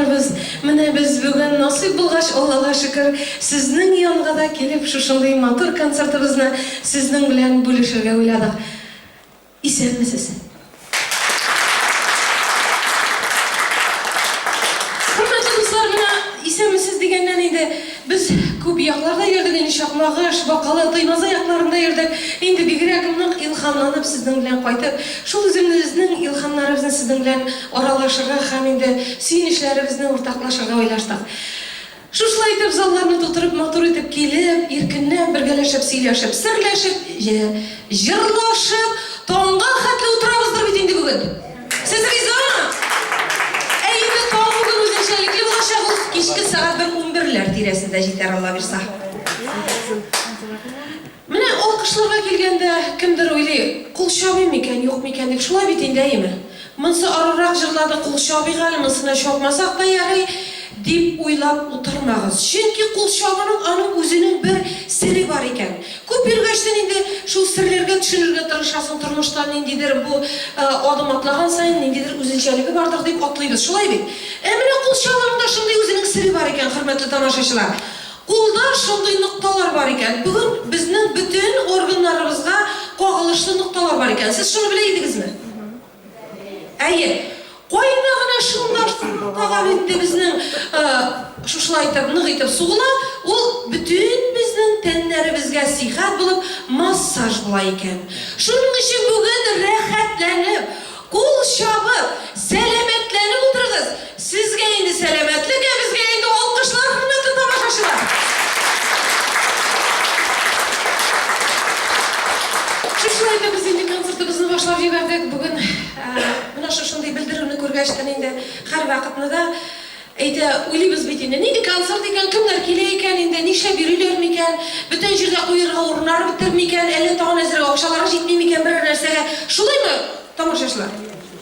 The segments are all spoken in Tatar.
дусларыбыз, менә без бүген насыйп булгач, Аллага шөкер, сезнең янга да килеп, шушындый матур концертыбызны сезнең белән бүлешергә уйладык. Исәнмесез! Хөрмәтле дуслар, менә исәнмесез дигәннән инде без күп якларда йөрдек инде, Чакмагыш, Бакалы, Туймазы якларында йөрдек. Инде бигрәк нык илһамланып сезнең белән кайтып, шул үзебезнең илһамнарыбызны сезнең белән аралашырга һәм инде сөенечләребезне уртаклашырга уйлаштык. Шушылай итеп залларны тутырып матур итеп килеп, иркенләп бергәләшеп сөйләшеп, серләшеп, җырлашып, таңга хәтле утырабыздыр бит инде бүген. Сез ризамы? Ә инде таң бүген үзенчәлекле булачак, ул кичке сәгать бер унберләр тирәсендә җитәр, Алла бирса. Менә алкышларга килгәндә, кемдер уйлый, кул чабыйм микән, юк микән дип, шулай бит инде, әйеме? Монсы арырак җырлады, кул чабыйк әле, монсына чапмасак та ярый, дип уйлап утырмагыз. Чөнки кул чабуның аның үзенең бер сере бар икән. Күп йөргәчтен инде шул серләргә төшенергә тырышасың, тормышта ниндидер бу адым атлаган саен ниндидер үзенчәлеге бардыр дип атлыйбыз, шулай бит? Ә менә кул чабуның да шундый үзенең сере бар икән, хөрмәтле тамашачылар. Кулда шундый нокталар бар икән. Бүген безнең бөтен органнарыбызга кагылышлы нокталар бар икән. Сез шуны белә идегезме? Әйе. Кайда гына шунда шул ноктага инде безнең шушылай итеп нык итеп сугыла, ул бөтен безнең тәннәребезгә сихәт булып массаж була икән. Шуның өчен бүген рәхәтләнеп, Кул чабып, сәламәтләнеп утырыгыз! Сезгә инде сәламәтлек, ә безгә инде алкышлар, хөрмәтле тамашачылар! Шушылай итеп без инде концертыбызны башлап җибәрдек. Бүген менә шушындый белдерүне күргәчтен инде һәрвакытны да әйтә, уйлыйбыз бит инде, нинди концерт икән, кемнәр килә икән инде, нишләп йөриләр микән, бүтән җирдә куерга урыннары бетер микән, әллә тагын әзрәк акчалары җитми микән берәр нәрсәгә. Шулаймы, тамашачылар?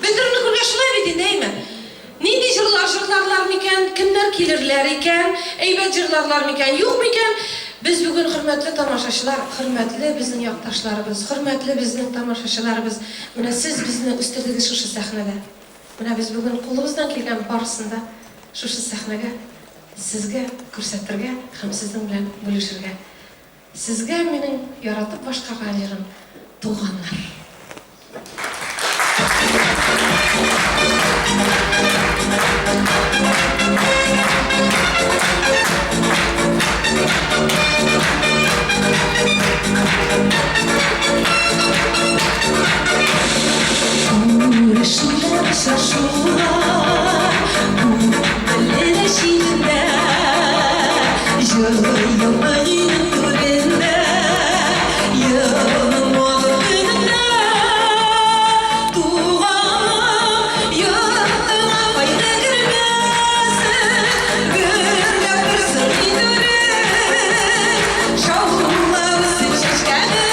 Белдерүне күргәч шулай бит инде, әйме? Нинди җырлар җырларлар микән, кемнәр килерләр икән, әйбәт җырларлар микән, юк микән? Без бүген, хөрмәтле тамашачылар, хөрмәтле безнең якташларыбыз, хөрмәтле безнең тамашачыларыбыз, менә сез безне үстердегез шушы сәхнәдә. Менә без бүген кулыбыздан килгән барысын да шушы сәхнәгә сезгә күрсәтергә һәм сезнең белән бүлешергә. Сезгә минем яратып башкарган җырым Туганнар. Күрешүләр, очрашулар Күңелле читендә, Җыелды өйнең түрендә, Елның матур көнендә. Туганым, йортыңа кайгы кермәсен, Гөрләп торсын өй түрең, Шаулап үссен чәчкәләрең.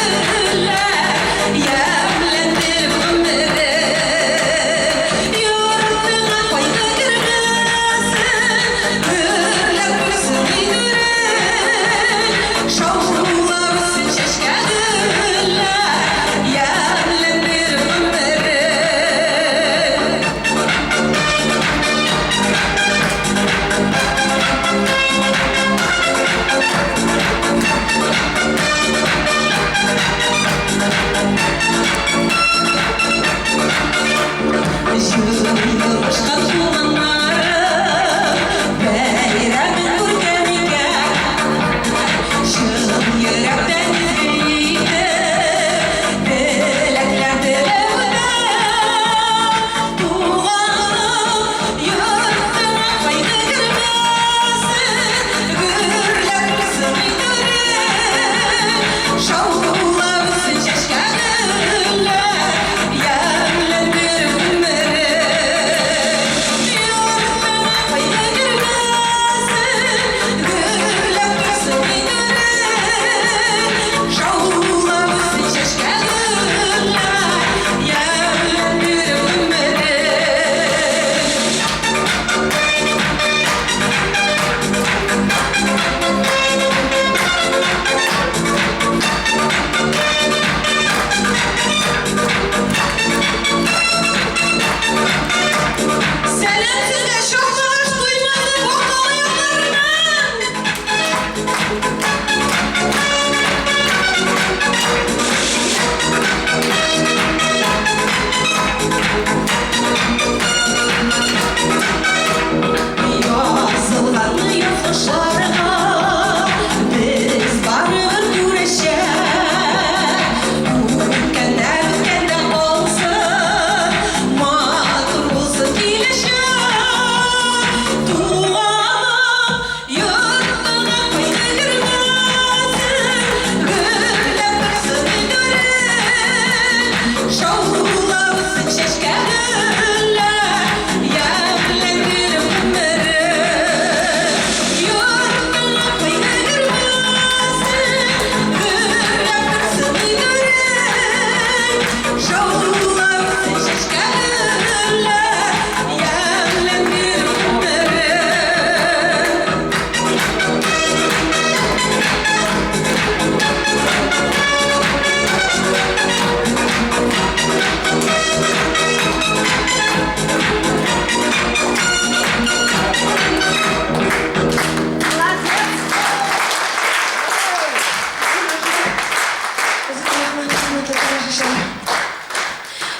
Хөрмәтле тамашачылар.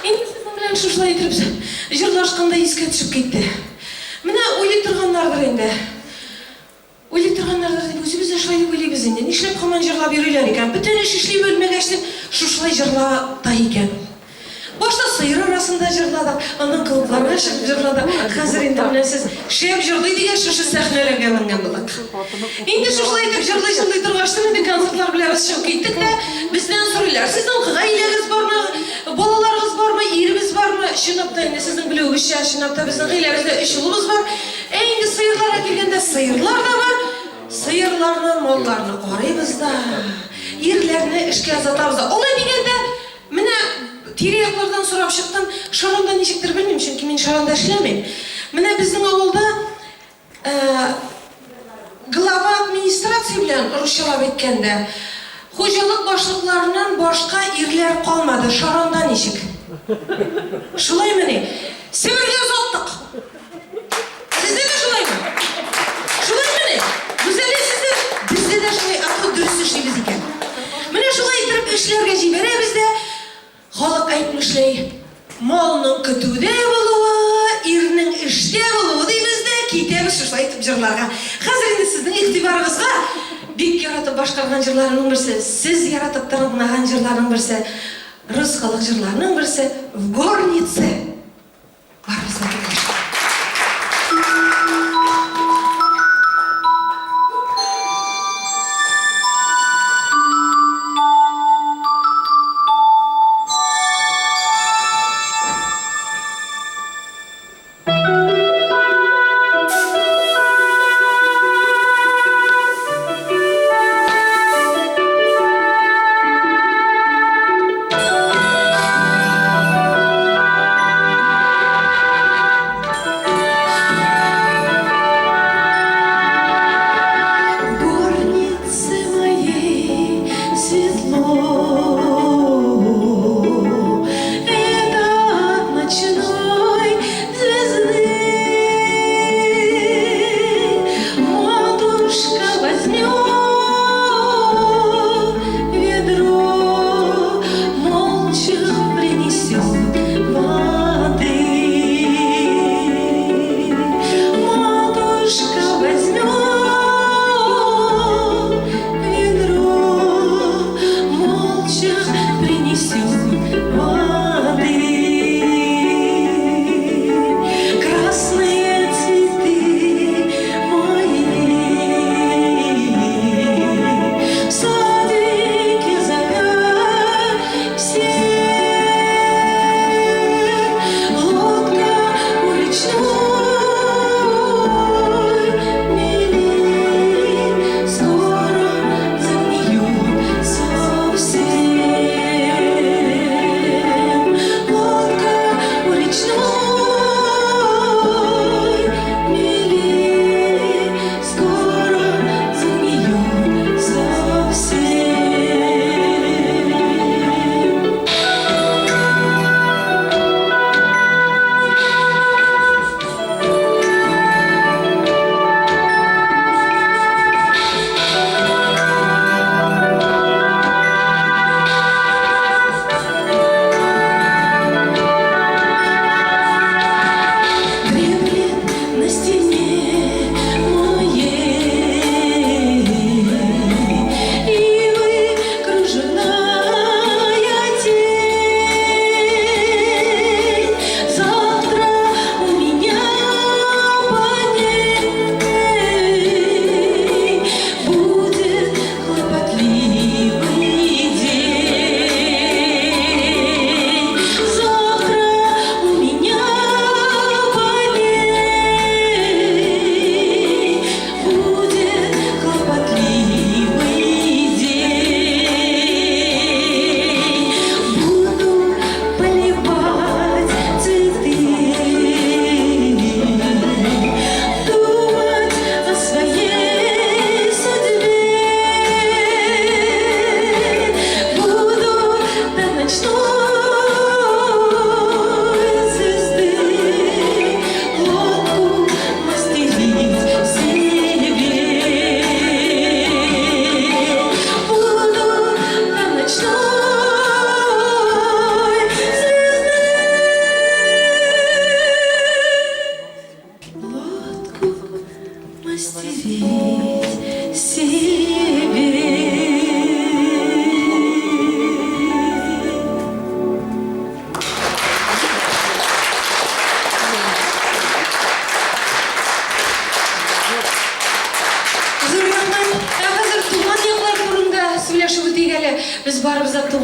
Инде сезнең белән шушылай итеп җырлашканда искә төшеп китте. Менә уйлый торганнардыр инде. Уйлый торганнардыр дип үзебез дә шулай дип уйлыйбыз инде. Нишләп һаман җырлап йөриләр икән? Бөтен эш эшли белмәгәчтен шушылай җырлата икән ул. Башта сыер арасында җырладык, аннан клубларга чыгып җырладык. Хәзер инде менә сез шәп җырлый дигәч, шушы сәхнәләргә менгән булдык. Инде шушылай итеп җырлый-җырлый торгачтын инде концертлар белән без чыгып киттек тә, бездән сорыйлар, сезнең гаиләгез бармы, балаларыгыз бармы, ирегез бармы? Чынлап та инде сезнең белүегезчә, чынлап та безнең гаиләбездә өч улыбыз бар. Ә инде сыерларга килгәндә, сыерлар да бар. Сыерларны, малларны карыйбыз да, ирләрне эшкә озатабыз да. Алай дигәндә, Менә тирә-яклардан сорап чыктым, Шаранда ничектер белмим, чөнки мин Шаранда эшләмим. Менә безнең авылда глава администрация белән, русчалап әйткәндә, хуҗалык башлыкларыннан башка ирләр калмады. Шаранда ничек? Шулаймыни? Себергә озаттык! Сездә дә шулаймы? Шулаймыни? Гүзәлия, сездә? Бездә дә шулай, а то дөрес эшлибез икән. Менә шулай иттереп эшләргә җибәрәбез дә, халык әйтмешли, малның көтүдә булуы, ирнең эштә булуы дибез дә, китәбез шушылай итеп җырларга. Хәзер инде сезнең игътибарыгызга бик яратып башкарган җырларымның берсе, сез яратып тыңлаган җырларның берсе, рус халык җырларының берсе, В горнице. Барыбыз да килешә.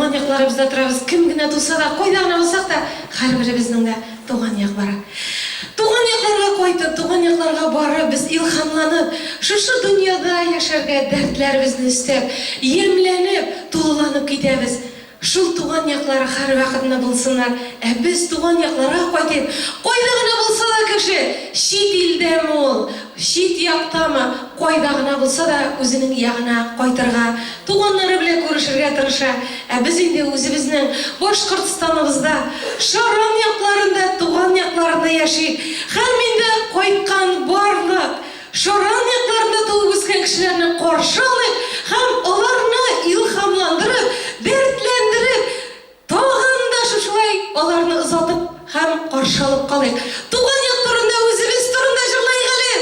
туган якларыбызда торабыз. Кем генә туса да, кайда гына булсак та, һәрберебезнең дә туган як бар. Туган якларга кайтып, туган якларга барып, без илһамланып, шушы дөньяда яшәргә дәртләребезне өстәп, ямьләнеп, тулыланып китәбез. Шул туган яклары һәрвакытны булсыннар, ә без туган якларга кайтыйк. Кайда гына булса да кеше, чит илдәме ул, чит яктамы, кайда гына булса да үзенең ягына кайтырга, туганнары белән күрешергә тырыша. Ә без инде үзебезнең Башкортстаныбызда, Шаран якларында, туган якларында яшик. Һәм инде кайткан барлык Шаран якларында туып үскән кешеләрне каршы алыйк һәм аларны илһамландырып, дәртләндереп, тагын да шушылай аларны озатып һәм каршы алып калыйк. Туган як турында, үзебез турында җырлаек әле!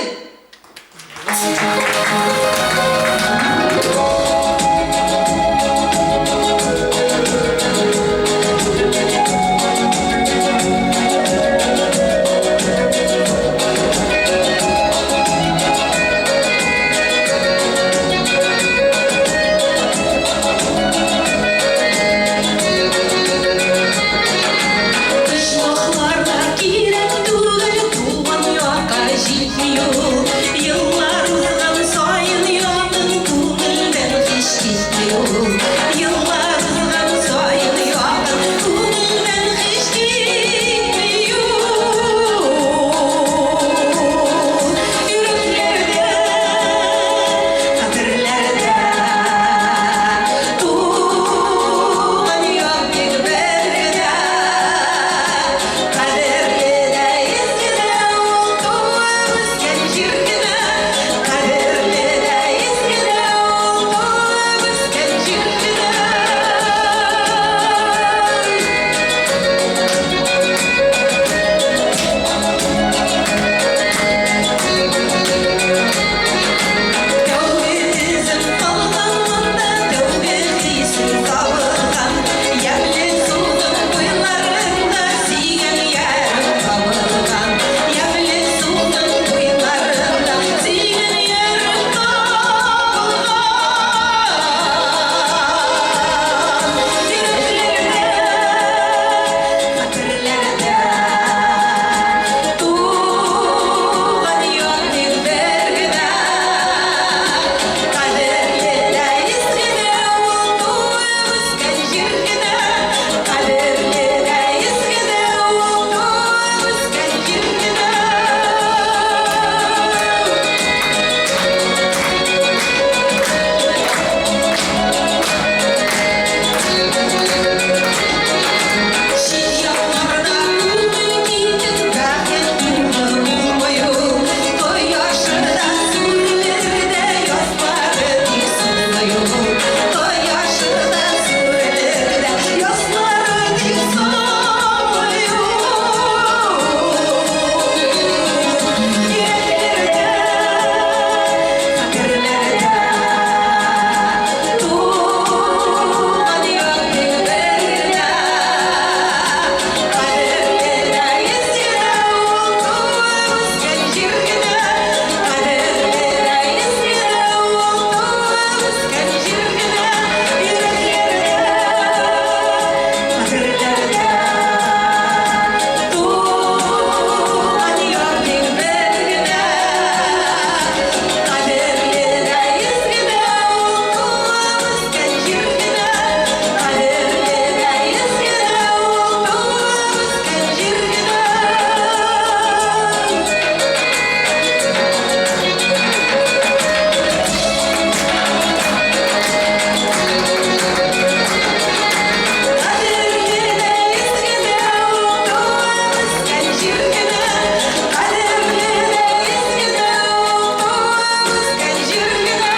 Почмакларда кирәк түгел, туган якка җитми ул. Еллар узган саен якын күңелдән һич китми ул. Еллар узган саен якын күңелдән һич китми ул. Йөрәкләрдә, хәтерләрдә туган як бик бер генә. Кадерле дә изге дә ул туып үскән җир генә. Кадерле дә изге дә ул туып үскән җир генә. Тәүге эзем калган монда, тәүге хисем табылган. Ямьле суның буйларында сөйгән ярым табылган. Ямьле суның буйларында сөйгән ярым табылган. Йөрәкләрдә, хәтерләрдә туган як бит бер генә. Кадерле дә изге дә ул туып үскән җир генә. Кадерле дә изге дә ул туып үскән җир генә. Чит якларда күңел китеп, бәхет нуры булмый ул. Кояшы да сүрелер дә, язлары тик сулмый ул. Кояшы да сүрелер дә, язлары тик сулмый ул. Йөрәкләрдә, хәтерләрдә туган як бик бер генә. Кадерле дә изге дә ул туып үскән җир генә. Кадерле дә изге дә ул туып үскән җир генә. Йөрәкләрдә, хәтерләрдә туган як бик бер генә. Кадерле дә изге дә ул туып үскән җир генә. Кадерле дә изге дә ул туып үскән җир генә. Кадерле дә изге дә ул туып үскән җир генә. Кадерле дә изге дә ул туып үскән җир генә.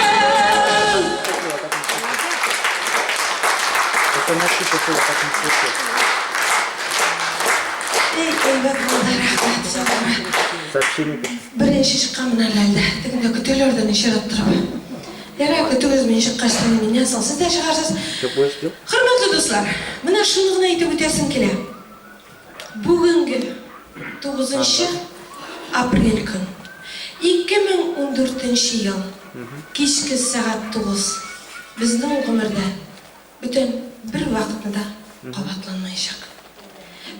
Это наши такой так не слышал. Эй, әйбәт булды, рәхмәт, Сабира. Сообщение пишет. Беренче чыкканмын әле әлдә. Тегендә көтәләр дә чират торып. Ярар, көтегез, мин чыккач та миннән соң сез дә чыгарсыз. Что будешь делать? Хөрмәтле дуслар, менә шуны гына әйтеп үтәсем килә. Бүгенге 9 апрель көн. 2014 ел. Кичке сәгать 9. Безнең гомердә Бүтән бер вакытны да кабатланмаячак.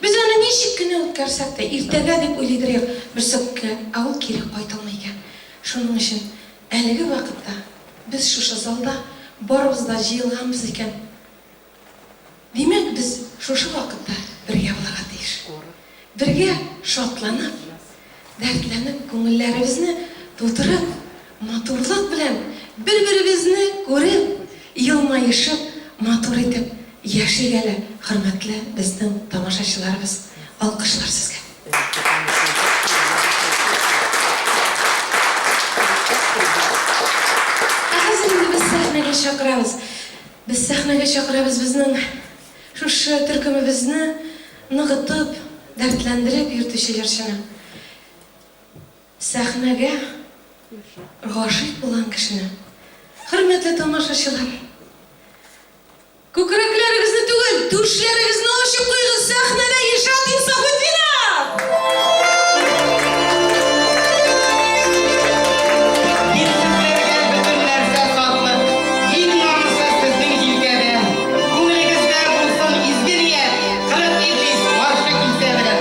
Без аны ничек кенә үткәрсәк тә, иртәгә дип уйлыйдыр идек, берсекөнгә, ә ул кире кайталмый икән. Шуның өчен әлеге вакытта без шушы залда барыбыз да җыелганбыз икән, димәк, без шушы вакытта бергә булырга тиеш. Бергә шатланып, дәртләнеп, күңелләребезне тутырып, матурлык белән бер-беребезне күреп, елмаешып, матур итеп яшик әле, хөрмәтле безнең тамашачыларыбыз. Алкышлар сезгә. Ә хәзер инде без сәхнәгә чакырабыз. Без сәхнәгә чакырабыз безнең шушы төркемебезне ныгытып, дәртләндереп йөртүче җырчыны. Сәхнәгә гашыйк булган кешене. Хөрмәтле тамашачылар! Күкрәкләрегезне түгел, түшләрегезне ачып куегыз, сәхнәдә Илшат Инсафутдинов! Динсезләргә бөтен нәрсә сатлык, Иң намусы сезнең җилкәдә. Күңелегездә булсын изге ният, 40 иблис каршы килсә дә.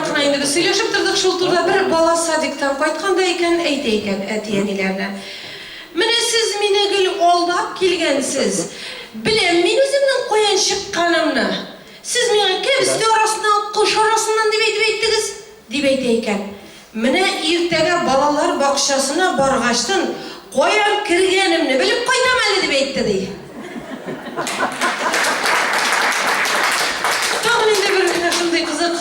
Соңрак кына инде без сөйләшеп тордык шул турыда. Бер бала садиктан кайткан да икән, әйтә икән әти-әниләренә. Менә сез мине гел алдап килгәнсез. Беләм мин үземнең каян чыкканымны. Сез миңа кәбестә арасыннан, кош арасыннан дип әйтеп әйттегез, дип әйтә икән. Менә иртәгә балалар бакчасына баргачтын, каян кергәнемне белеп кайтам әле, дип әйтте, ди. Тагын инде бер менә шундый кызык,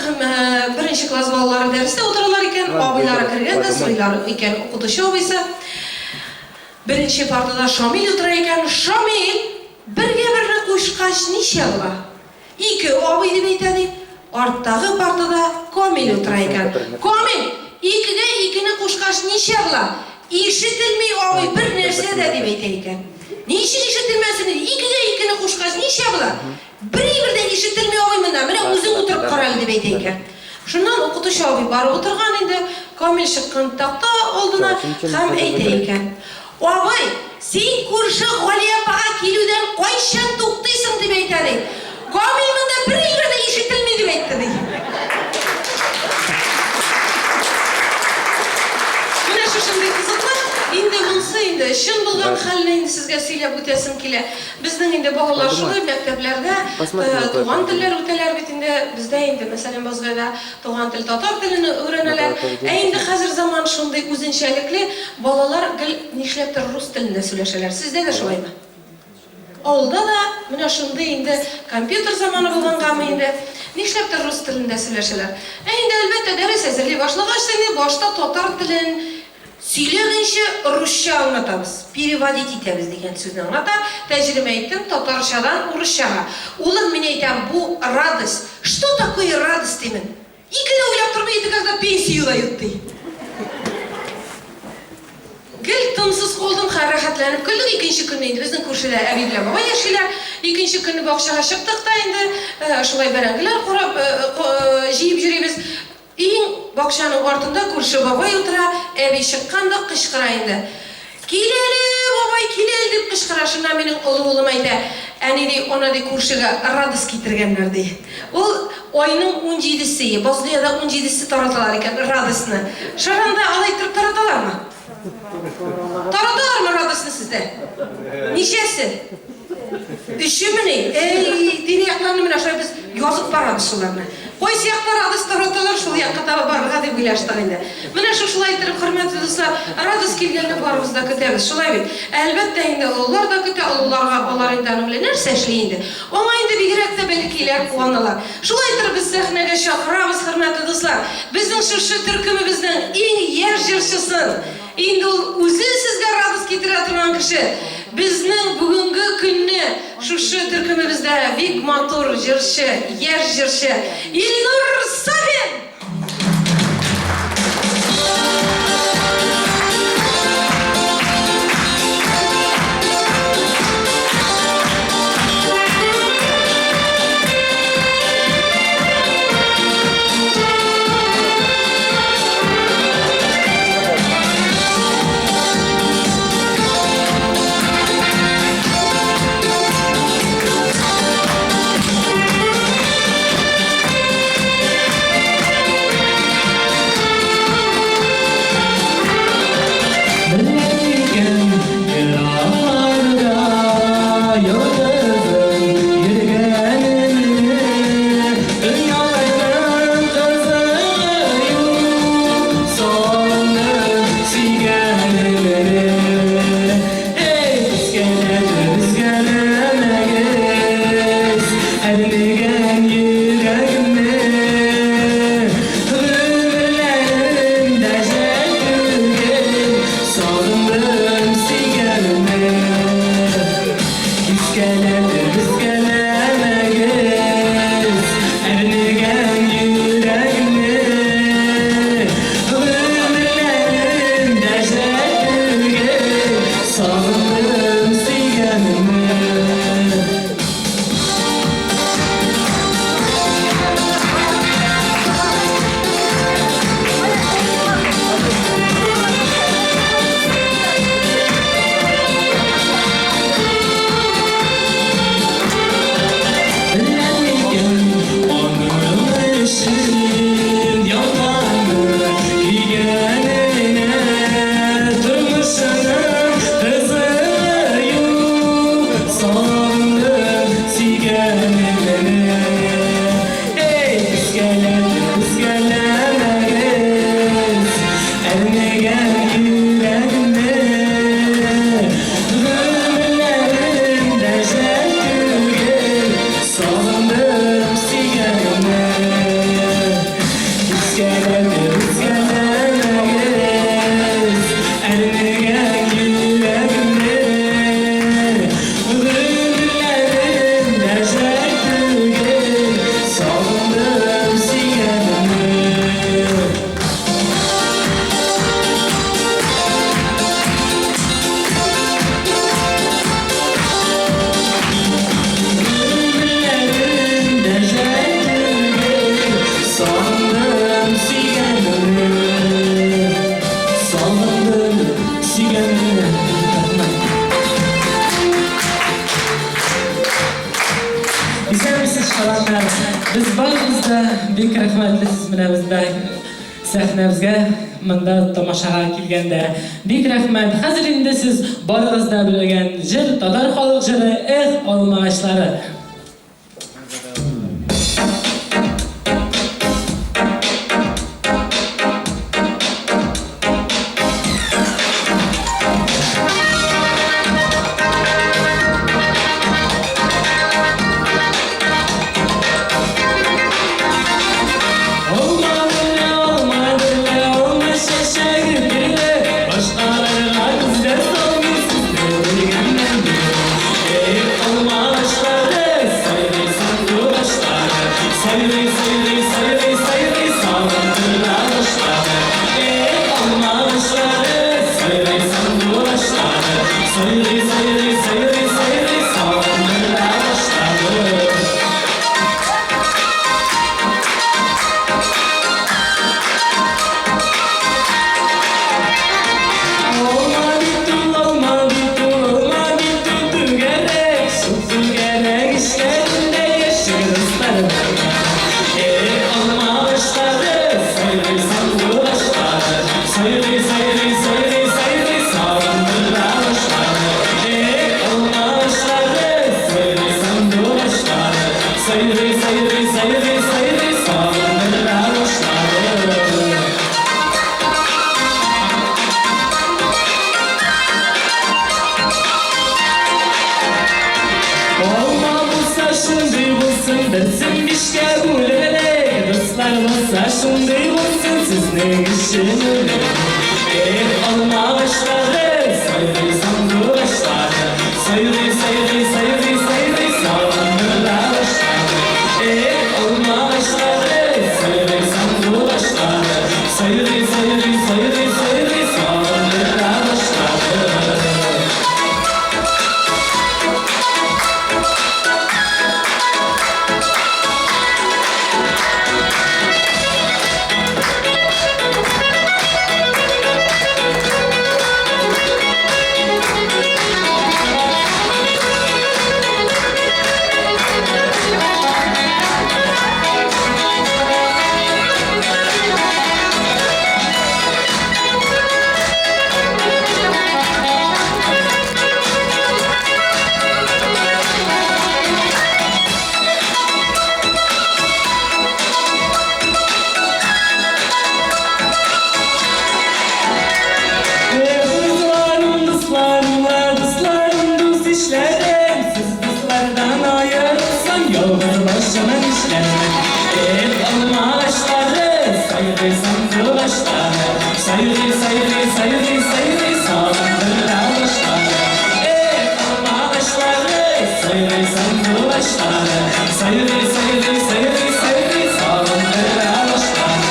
беренче класс балалары дәрестә утыралар икән, абыйлары кергән дә сорыйлар икән укытучы абыйсы. Беренче партада Шамил утыра икән. Шамил, бергә берне кушкач ничә була? Ике абый дип әйтә, ди. Арттагы партада Камил утыра икән. Камил, икегә икене кушкач ничә була? Ишетелми, абый, бер нәрсә дә, дип әйтә икән. Ничек ишетелмәсен инде, икегә икене кушкач ничә була? Бер әйбер дә ишетелми, абый, монда, менә үзең утырып кара әле, дип әйтә икән. Шуннан укытучы абый барып утырган инде, Камил чыккан такта алдына һәм әйтә икән. Абый, син күрше Галия апага килүдән кайчан туктыйсың, дип әйтә, ди. Камил монда бер әйбер дә ишетелми, дип әйтте, ди. Менә шушындый кызыклы, инде монсы инде чын булган хәлне инде сезгә сөйләп үтәсем килә. Безнең инде балалар шулай мәктәпләрдә туган телләр үтәләр бит инде. Бездә инде, мәсәлән, Базгайда Туган тел, татар телен өйрәнәләр. Ә инде хәзер заман шундый үзенчәлекле, балалар гел нишләптер рус телендә сөйләшәләр. Сездә дә шулаймы? Авылда да менә шундый инде компьютер заманы булгангамы инде, нишләптер рус телендә сөйләшәләр. Ә инде, әлбәттә, дәрес әзерли башлагач та инде башта татар телен Сөйләгәнче русча аңлатабыз, переводить итәбез дигән сүзне аңлата, тәҗремә иттем татарчадан урысчага. Улым, мин әйтәм, бу радость. Что такое радость, димен. Ике дә уйлап тормый, это когда пенсию дают, ди. Гел тынсыз калдым, хә, рәхәтләнеп көлдек. Икенче көнне инде безнең күршедә әби белән бабай яшиләр. Икенче көнне бакчага чыктык та инде, шулай бәрәңгеләр карап, җыеп йөрибез. Иң бакчаның артында күрше бабай утыра, әби чыккан да кычкыра инде. Кил әле, бабай, кил әле, дип кычкыра. Шуннан минем олы улым әйтә, әни, ди, ана, ди, күршегә радость китергәннәр, ди. Ул айның унҗидесе, Базлыяда унҗидесе тараталар икән радостьны. Шаранда алай иттереп тараталармы? Тараталармы радостьны сездә? Ничәсе? Өчемени? Әй, тирә-якларны менә шулай без язып барабыз шуларны. Кайсы якта радость тараталар, шул якка таба барырга дип уйлаштык инде. Менә шушылай иттереп, хөрмәтле дуслар, радость килгәнне барыбыз да көтәбез, шулай бит? Әлбәттә инде, олылар да көтә, олыларга алар инде аның белән нәрсә эшли инде? Аңа инде бигрәк тә бәләкәйләр куаналар. Шулай иттереп без сәхнәгә чакырабыз, хөрмәтле дуслар, безнең шушы төркемебезнең иң яшь җырчысын, Инде ул үзе сезгә радость китерә торган кеше. Безнең бүгенге көнне шушы төркемебездә бик матур җырчы, яшь җырчы Илнур Сафин! Сәхнәбезгә монда тамашага килгәндә. Бик рәхмәт. Хәзер инде сез барыгыз да белгән җыр, татар халык җыры Эх, алмагачлары. Алма гөлле, алма гөлле, алма чәчәге төрле, Башкаларга күз дә салмый, сезне белгәннән бирле. Эх, алма агачлары, сайрый сандугачлары, Сайрый, сайрый, сайрый, сайрый сагындыра башлады. Эх, алма агачлары, сайрый сандугачлары, Сайрый, сайрый, сайрый, сайрый сагындыра башлады. Алма бит ул, алма бит ул, алма бит ул түгәрәк, Шул түгәрәк эчләрендә яши дуслар бар. Эх, алма агачлары, сайрый сандугачлары, Сайрый, сайрый, сайрый, сайрый сагындыра башлады. Эх, алма агачлары, сайрый сандугачлары, Сайрый, сайрый, сайрый, сайрый сагындыра башлады. Алма булса шундый булсын, берсен бишкә бүлерлек. Дуслар булса шундый булсын, сезнең өчен үләм. Эх, алма агачлары, сайрый сандугачлары, Сайрый, сайрый, сайрый, сайрый сагындыра башлады. Эх, алма агачлары, сайрый сандугачлары, Сайрый, сайрый, сайрый, сайрый сагындыра башлады. Эх, дусларым, дусларым, дусларым, дус ишләрем, Сез дуслардан аерылсам, ялгыз башыма нишләрмен? Эх, алма агачлары, сайрый сандугачлары, Сайрый, сайрый, сайрый, сайрый сагындыра башлады. Эх, алма агачлары, сайрый сандугачлары, Сайрый, сайрый, сайрый, сайрый сагындыра башлады.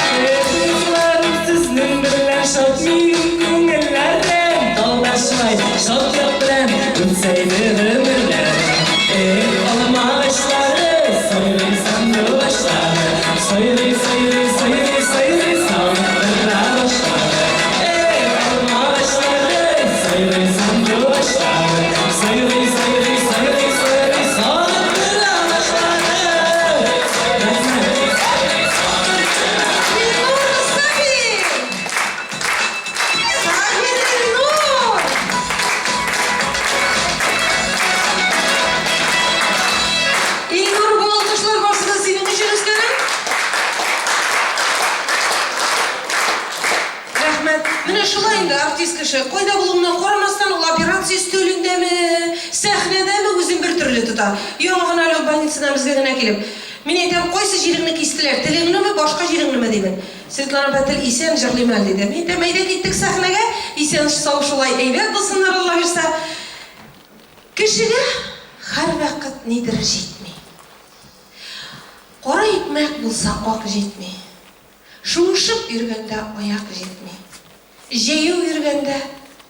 Дусларым, сезнең белән шат минем күңелләрем, Талда шулай шатлык белән үтсә иде гомерләрем. Эх, алма агачлары, сайрый сандугачлары, Сайрый, сайрый, сайрый, сайрый сагындыра башлады. Эх, алма агачлары, сайрый сандугачлары, Сайрый, сайрый, сайрый, сайрый сагындыра башлады. Илнур Сафин! Сафин Илнур! Илнур, бу алкышлар барсы да синең өчен, үскәнем. Рәхмәт. Менә шулай инде артист кеше. Кайда булуына карамастан, ул операция өстәлендәме, сәхнәдәме үзен бер төрле тота. Яңа гына әле ул больницадан безгә генә килеп. Мин әйтәм, кайсы җиреңне кистеләр, телеңнеме, башка җиреңнеме, димен. Светлана апа, тел исән, җырлыйм әле, диде. Мин әйтәм, әйдә киттек сәхнәгә, исән сау шулай әйбәт булсыннар, Алла бирсә. Кешегә һәрвакыт нидер җитми. Кара икмәк булса, ак җитми. Шуышып йөргәндә аяк җитми. Җәяү йөргәндә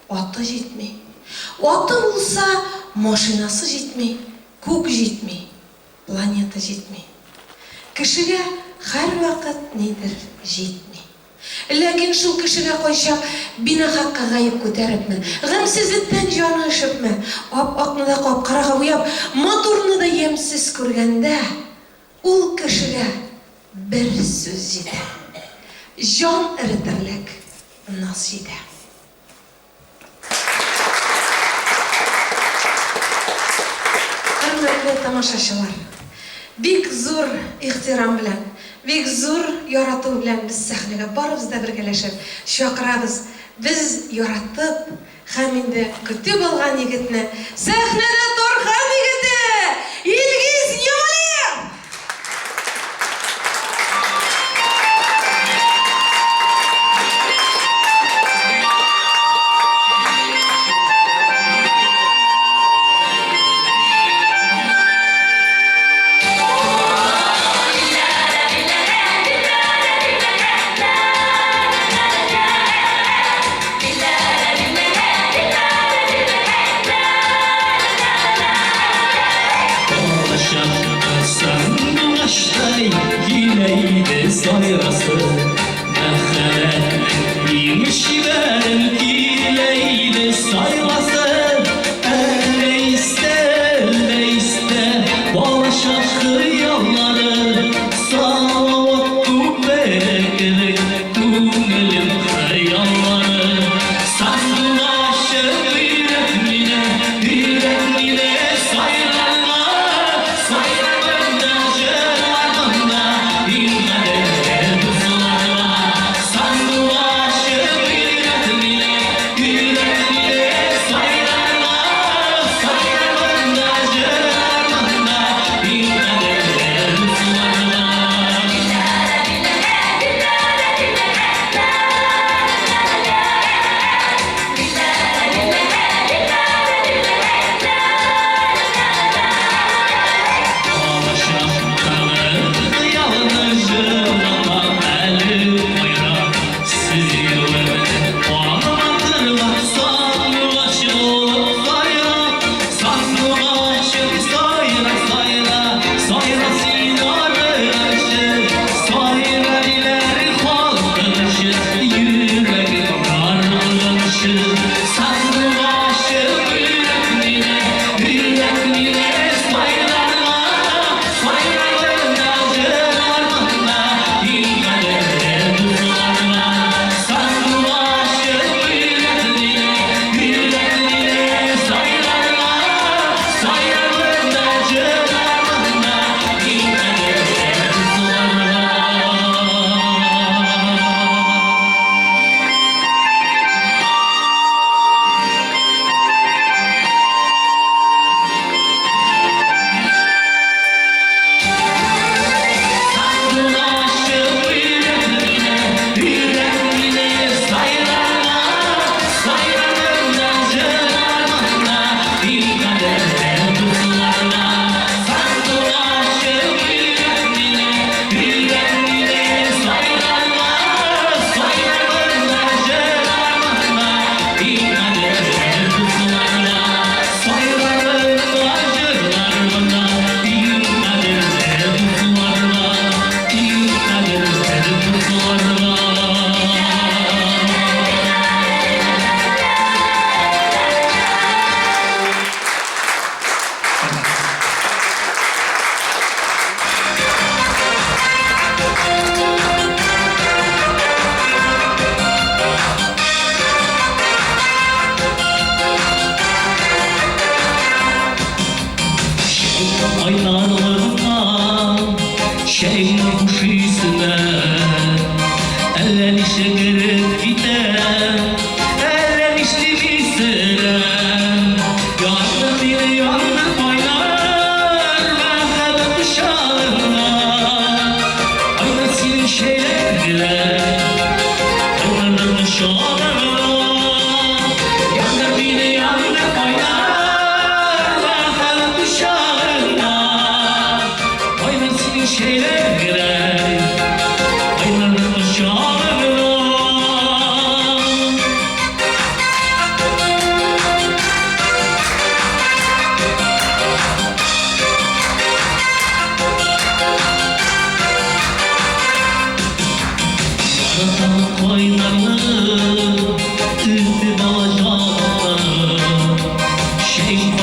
аты җитми. Аты булса, машинасы җитми, күк җитми, планета җитми. Кешегә һәрвакыт нидер җитми. Ләкин шул кешегә кайчак бинахакка гаеп күтәрепме, гамьсезлектән җаны өшепме, ап-акны да кап-карага буяп, матурны да ямьсез күргәндә, ул кешегә бер сүз җитә. Җан эретерлек наз җитә. Хөрмәтле тамашачылар! Бик зур ихтирам белән, бик зур ярату белән без сәхнәгә барыбыз да бергәләшеп чакырабыз без яратып һәм инде көтеп алган егетне, сәхнәдә Тархан егете Илгиз Ямалиев!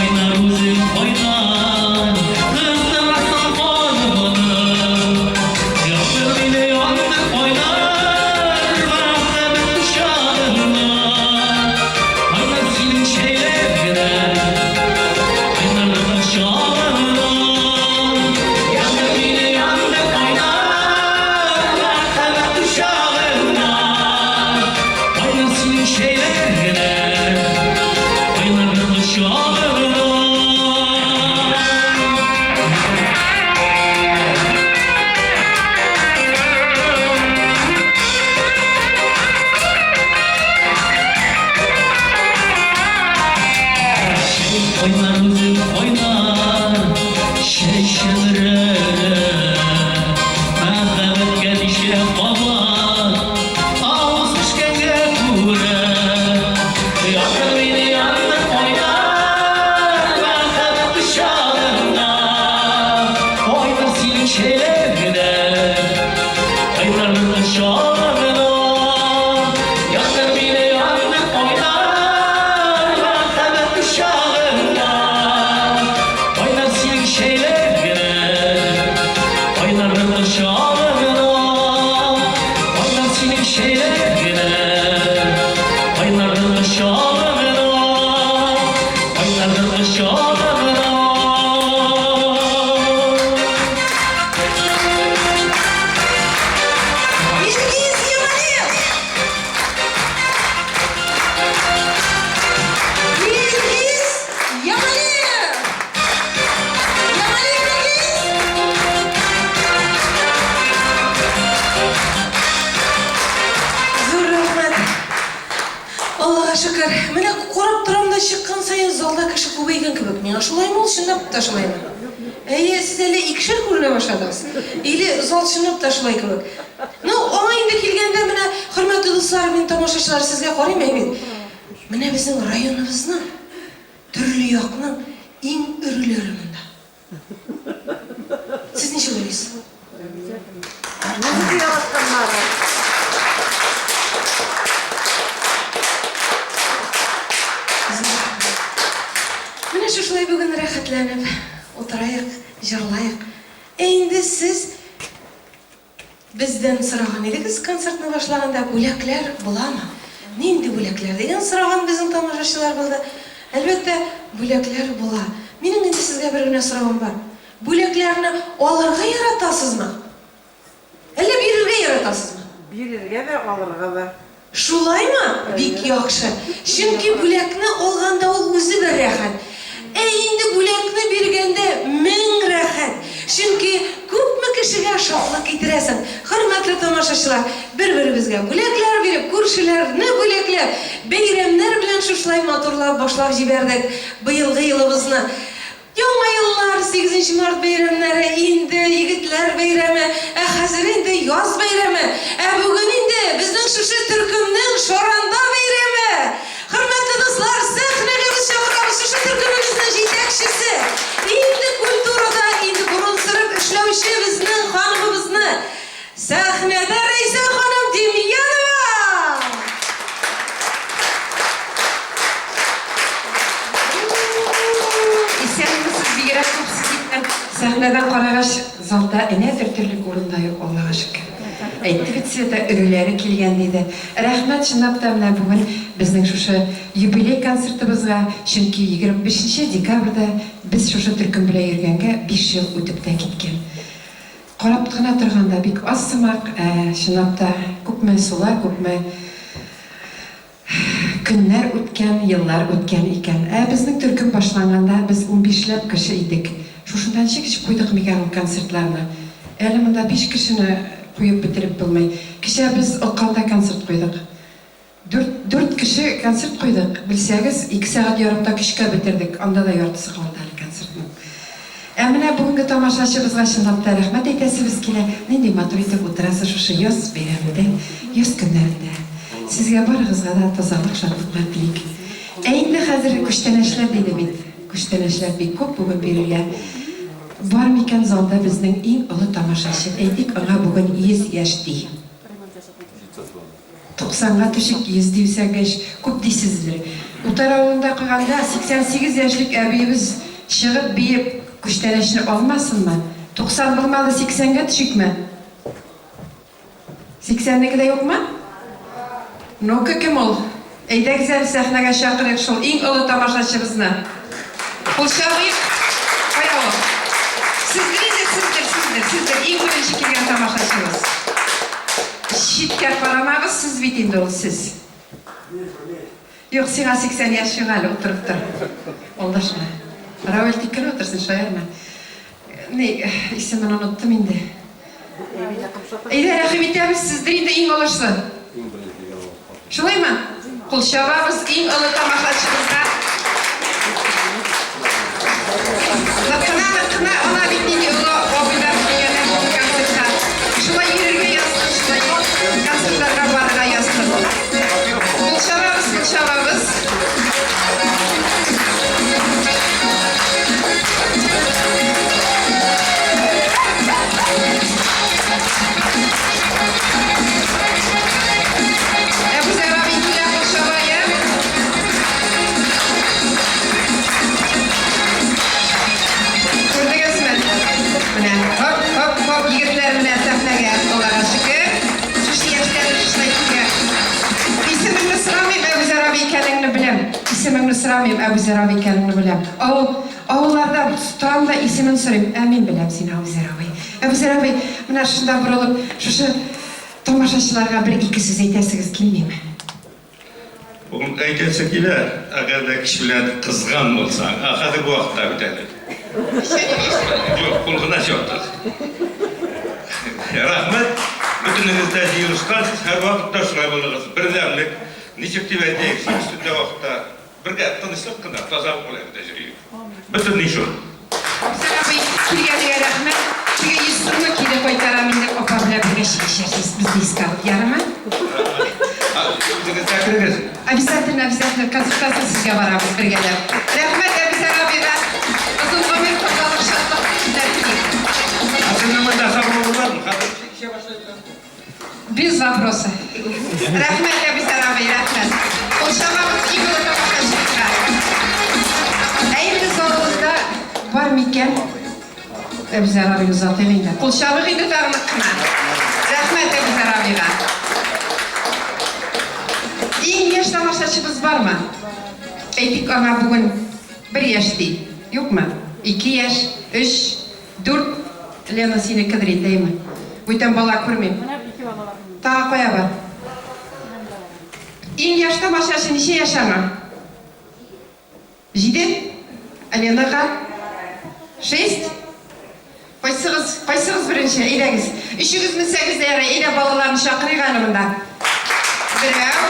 Кайнар үзе кайнар, Кыздырасың канымны. Яндыр мине, яндыр кайнар, Мәхәббәт учагында. Кайнар синең чәйләр генә, Кайнарлыгың чагында. Яндыр мине, яндыр кайнар, Мәхәббәт учагында. Кайнар синең чәйләр генә, Кайнарлыгың чагында. Чәй кайнар үзе кайнар, чәй шәмрә. Мәхәббәткә ничә кабат, авыз пешкәнгә күрә. Яндыр мине, яндыр кайнар, мәхәббәт учагында. Кайнар синең чәйләр генә, кайнарлыгың чагында. Яндыр мине, яндыр кайнар, мәхәббәт учагында. Кайнар синең чәйләр генә, кайнарлыгың чагында. Кайнар синең чәйләр генә, кайнарлыгың чагында. Кайнарлыгың чагында. Илгиз Ямалиев! Илгиз Ямалиев! Ямалиев Илгиз! Зур рәхмәт. Аллага шөкер. Менә карап торам да чыккан саен залда кеше күбәйгән кебек. Миңа шулаймы ул, чынлап та шулаймы? Әйе, сез әле икешәр күренә башладыгыз. Или зал чынлап та шулай кебек. Ну, аңа инде килгәндә менә, хөрмәтле дуслар, мин тамашачылар сезгә карыйм әй бит. Менә безнең районыбызның төрле якның иң өреләре монда. Сез ничек уйлыйсыз? Музыка яратканнары. Менә шушылай бүген рәхәтләнеп утырайык, җырлаек. Ә инде сез бездән сораган идегез концертны башлаганда, бүләкләр буламы? Нинди бүләкләр дигән сораган безнең тамашачылар булды. Әлбәттә, бүләкләр була. Минем инде сезгә бер генә соравым бар. Бүләкләрне алырга яратасызмы? Әллә бирергә яратасызмы? Бирергә дә, алырга да. Шулаймы? Бик яхшы. Чөнки бүләкне алганда ул үзе бер рәхәт. Ә инде бүләкне биргәндә мең рәхәт. Чөнки күпме кешегә шатлык китерәсең. Хөрмәтле тамашачылар, бер-беребезгә бүләкләр биреп, күршеләрне бүләкләп, бәйрәмнәр белән шушылай матурлап башлап җибәрдек быелгы елыбызны. Яңа еллар, 8 март бәйрәмнәре, инде егетләр бәйрәме, ә хәзер инде яз бәйрәме, ә бүген инде безнең шушы төркемнең Шаранда бәйрәме. Хөрмәтле дуслар, сәхнәгә без чакырабыз шушы төркемебезнең җитәкчесе, инде культурада инде борын сырып эшләүче безнең ханымыбызны. Сәхнәдә Рәйсә ханым Демьянова! Исәнмесез, бигрәк күпсез икән. Сәхнәдән карагач, залда энә төртерлек урын да юк, Аллага шөкер. Әйтте бит Света, өреләре килгән диде. Рәхмәт, чынлап та менә бүген безнең шушы юбилей концертыбызга, чөнки 25 декабрьдә без шушы төркем белән йөргәнгә 5 ел үтеп тә киткән. Карап кына торганда бик аз сымак, ә чынлап та күпме сулар, күпме көннәр үткән, еллар үткән икән. Ә безнең төркем башланганда без унбишләп кеше идек. Шушында ничек итеп куйдык микән ул концертларны? Әле монда биш кешене куеп бетереп булмый. Кичә без Окканда концерт куйдык. Дүрт, дүрт кеше концерт куйдык. Белсәгез, ике сәгать ярымда көчкә бетердек. Анда да яртысы калды әле концертның. Ә менә бүгенге тамашачыбызга чынлап та рәхмәт әйтәсебез килә. Нинди матур итеп утырасыз шушы яз бәйрәмендә, яз көннәрендә. Сезгә барыгызга да тазалык, шатлыклар телик. Ә инде хәзер күчтәнәчләр диде бит. Күчтәнәчләр бик күп бүген бирергә. Бар микән залда безнең иң олы тамашачы? Әйтик, аңа бүген 100 яшь ди. 90-га төшик, 100 дисәгез, күп дисездер. Утар авылында куйганда 88 яшьлек әбиебез чыгып биеп күчтәнәчне алмасынмы? 90 булмады, 80гә төшикме? 80неке дә юкмы? Ну-ка, кем ул? Әйдәгез әле сәхнәгә чакырыйк шул иң олы тамашачыбызны. Кул чабыйк. Кая ул? Сездер инде, сездер, сездер, сездер, иң беренче килгән тамашачыбыз. Читкә карамагыз, сез бит инде ул, сез. Юк, сиңа 80 яшь юк әле, утырып тор. Алдашма. Равил тик кенә утырсын, шаярма. Ни, исемен оныттым инде. Әйдә, рәхим итәбез, сездер инде иң олысы. Шулаймы? Кул чабабыз иң олы тамашачыбызга. Нык кына, нык кына, ана бит нинди олы абыйлар килгәннәр бүген концертка. Шулай йөрергә язсын, шулай концертларга барырга язсын. Кул чабабыз, кул чабабыз. Әбүзәр абый килә, кул чаба, я. Күрдегезме? Менә, хоп, хоп, хоп, егетләр менә сәхнәгә, Аллага шөкер. Шушы яшьтә дә шушылай килә. Исемеңне сорамыйм, Әбүзәр абый икәнеңне беләм. Исемеңне сорамыйм, Әбүзәр абый икәнеңне беләм. Авыл, авылларда торам да исемен сорыйм. Ә мин беләм сине, Әбүзәр абый. Әбүзәр абый, менә шунда борылып, шушы тамашачыларга бер-ике сүз әйтәсегез килмиме? Ул әйтәсе килә, әгәр дә кеше белән кызган булсаң, ә хәзерге вакытта бит әле. Юк, кул гына чаптык. Рәхмәт, бөтенегез дә җыелышкансыз, һәрвакытта шулай булыгыз. Бердәмлек, ничек дип әйтик, җир өстендә вакытта бергә тынычлык кына, тазалык белән генә йөрик. Бөтен ни шул. Абзар абый, килгәнеңә рәхмәт. Теге 100 сумны кире кайтарам инде, апа белән бергә чәй эчәрсез, безне искә алып, ярыймы? Үзегез дә керегез. Обязательно, обязательно, концерттан соң сезгә барабыз бергәләп. Рәхмәт Әбүзәр абыйга. Озын гомер, тазалык, шатлык, теләк телим. Ә сезнең монда сабырлык бармы? Хәзер эчә башлыйлар. Без вопроса. Рәхмәт, Әбүзәр абый, рәхмәт. Кул чабабыз иң олы тамашачыбызга. Ә инде залыбызда бар микән? Әбүзәр абыйны озатыйк инде. Кул чабыйк инде тагы нык кына. Рәхмәт Әбүзәр абыйга. Иң яшь тамашачыбыз бармы? Әйтик, аңа бүген бер яшь ди. Юкмы? Ике яшь, өч, Дүрт, Лена синекедер инде, әйме? Бүтән бала күрмим. Тагы кая бар? Иң яшь тамашачы ничә яшь аңа? Җиде? Ә Ленага? Шесть? Кайсыгыз, кайсыгыз беренче? Әйдәгез. Өчегез менсәгез дә ярый. Әйдә, балаларны чакырыйк әле монда. Берәү.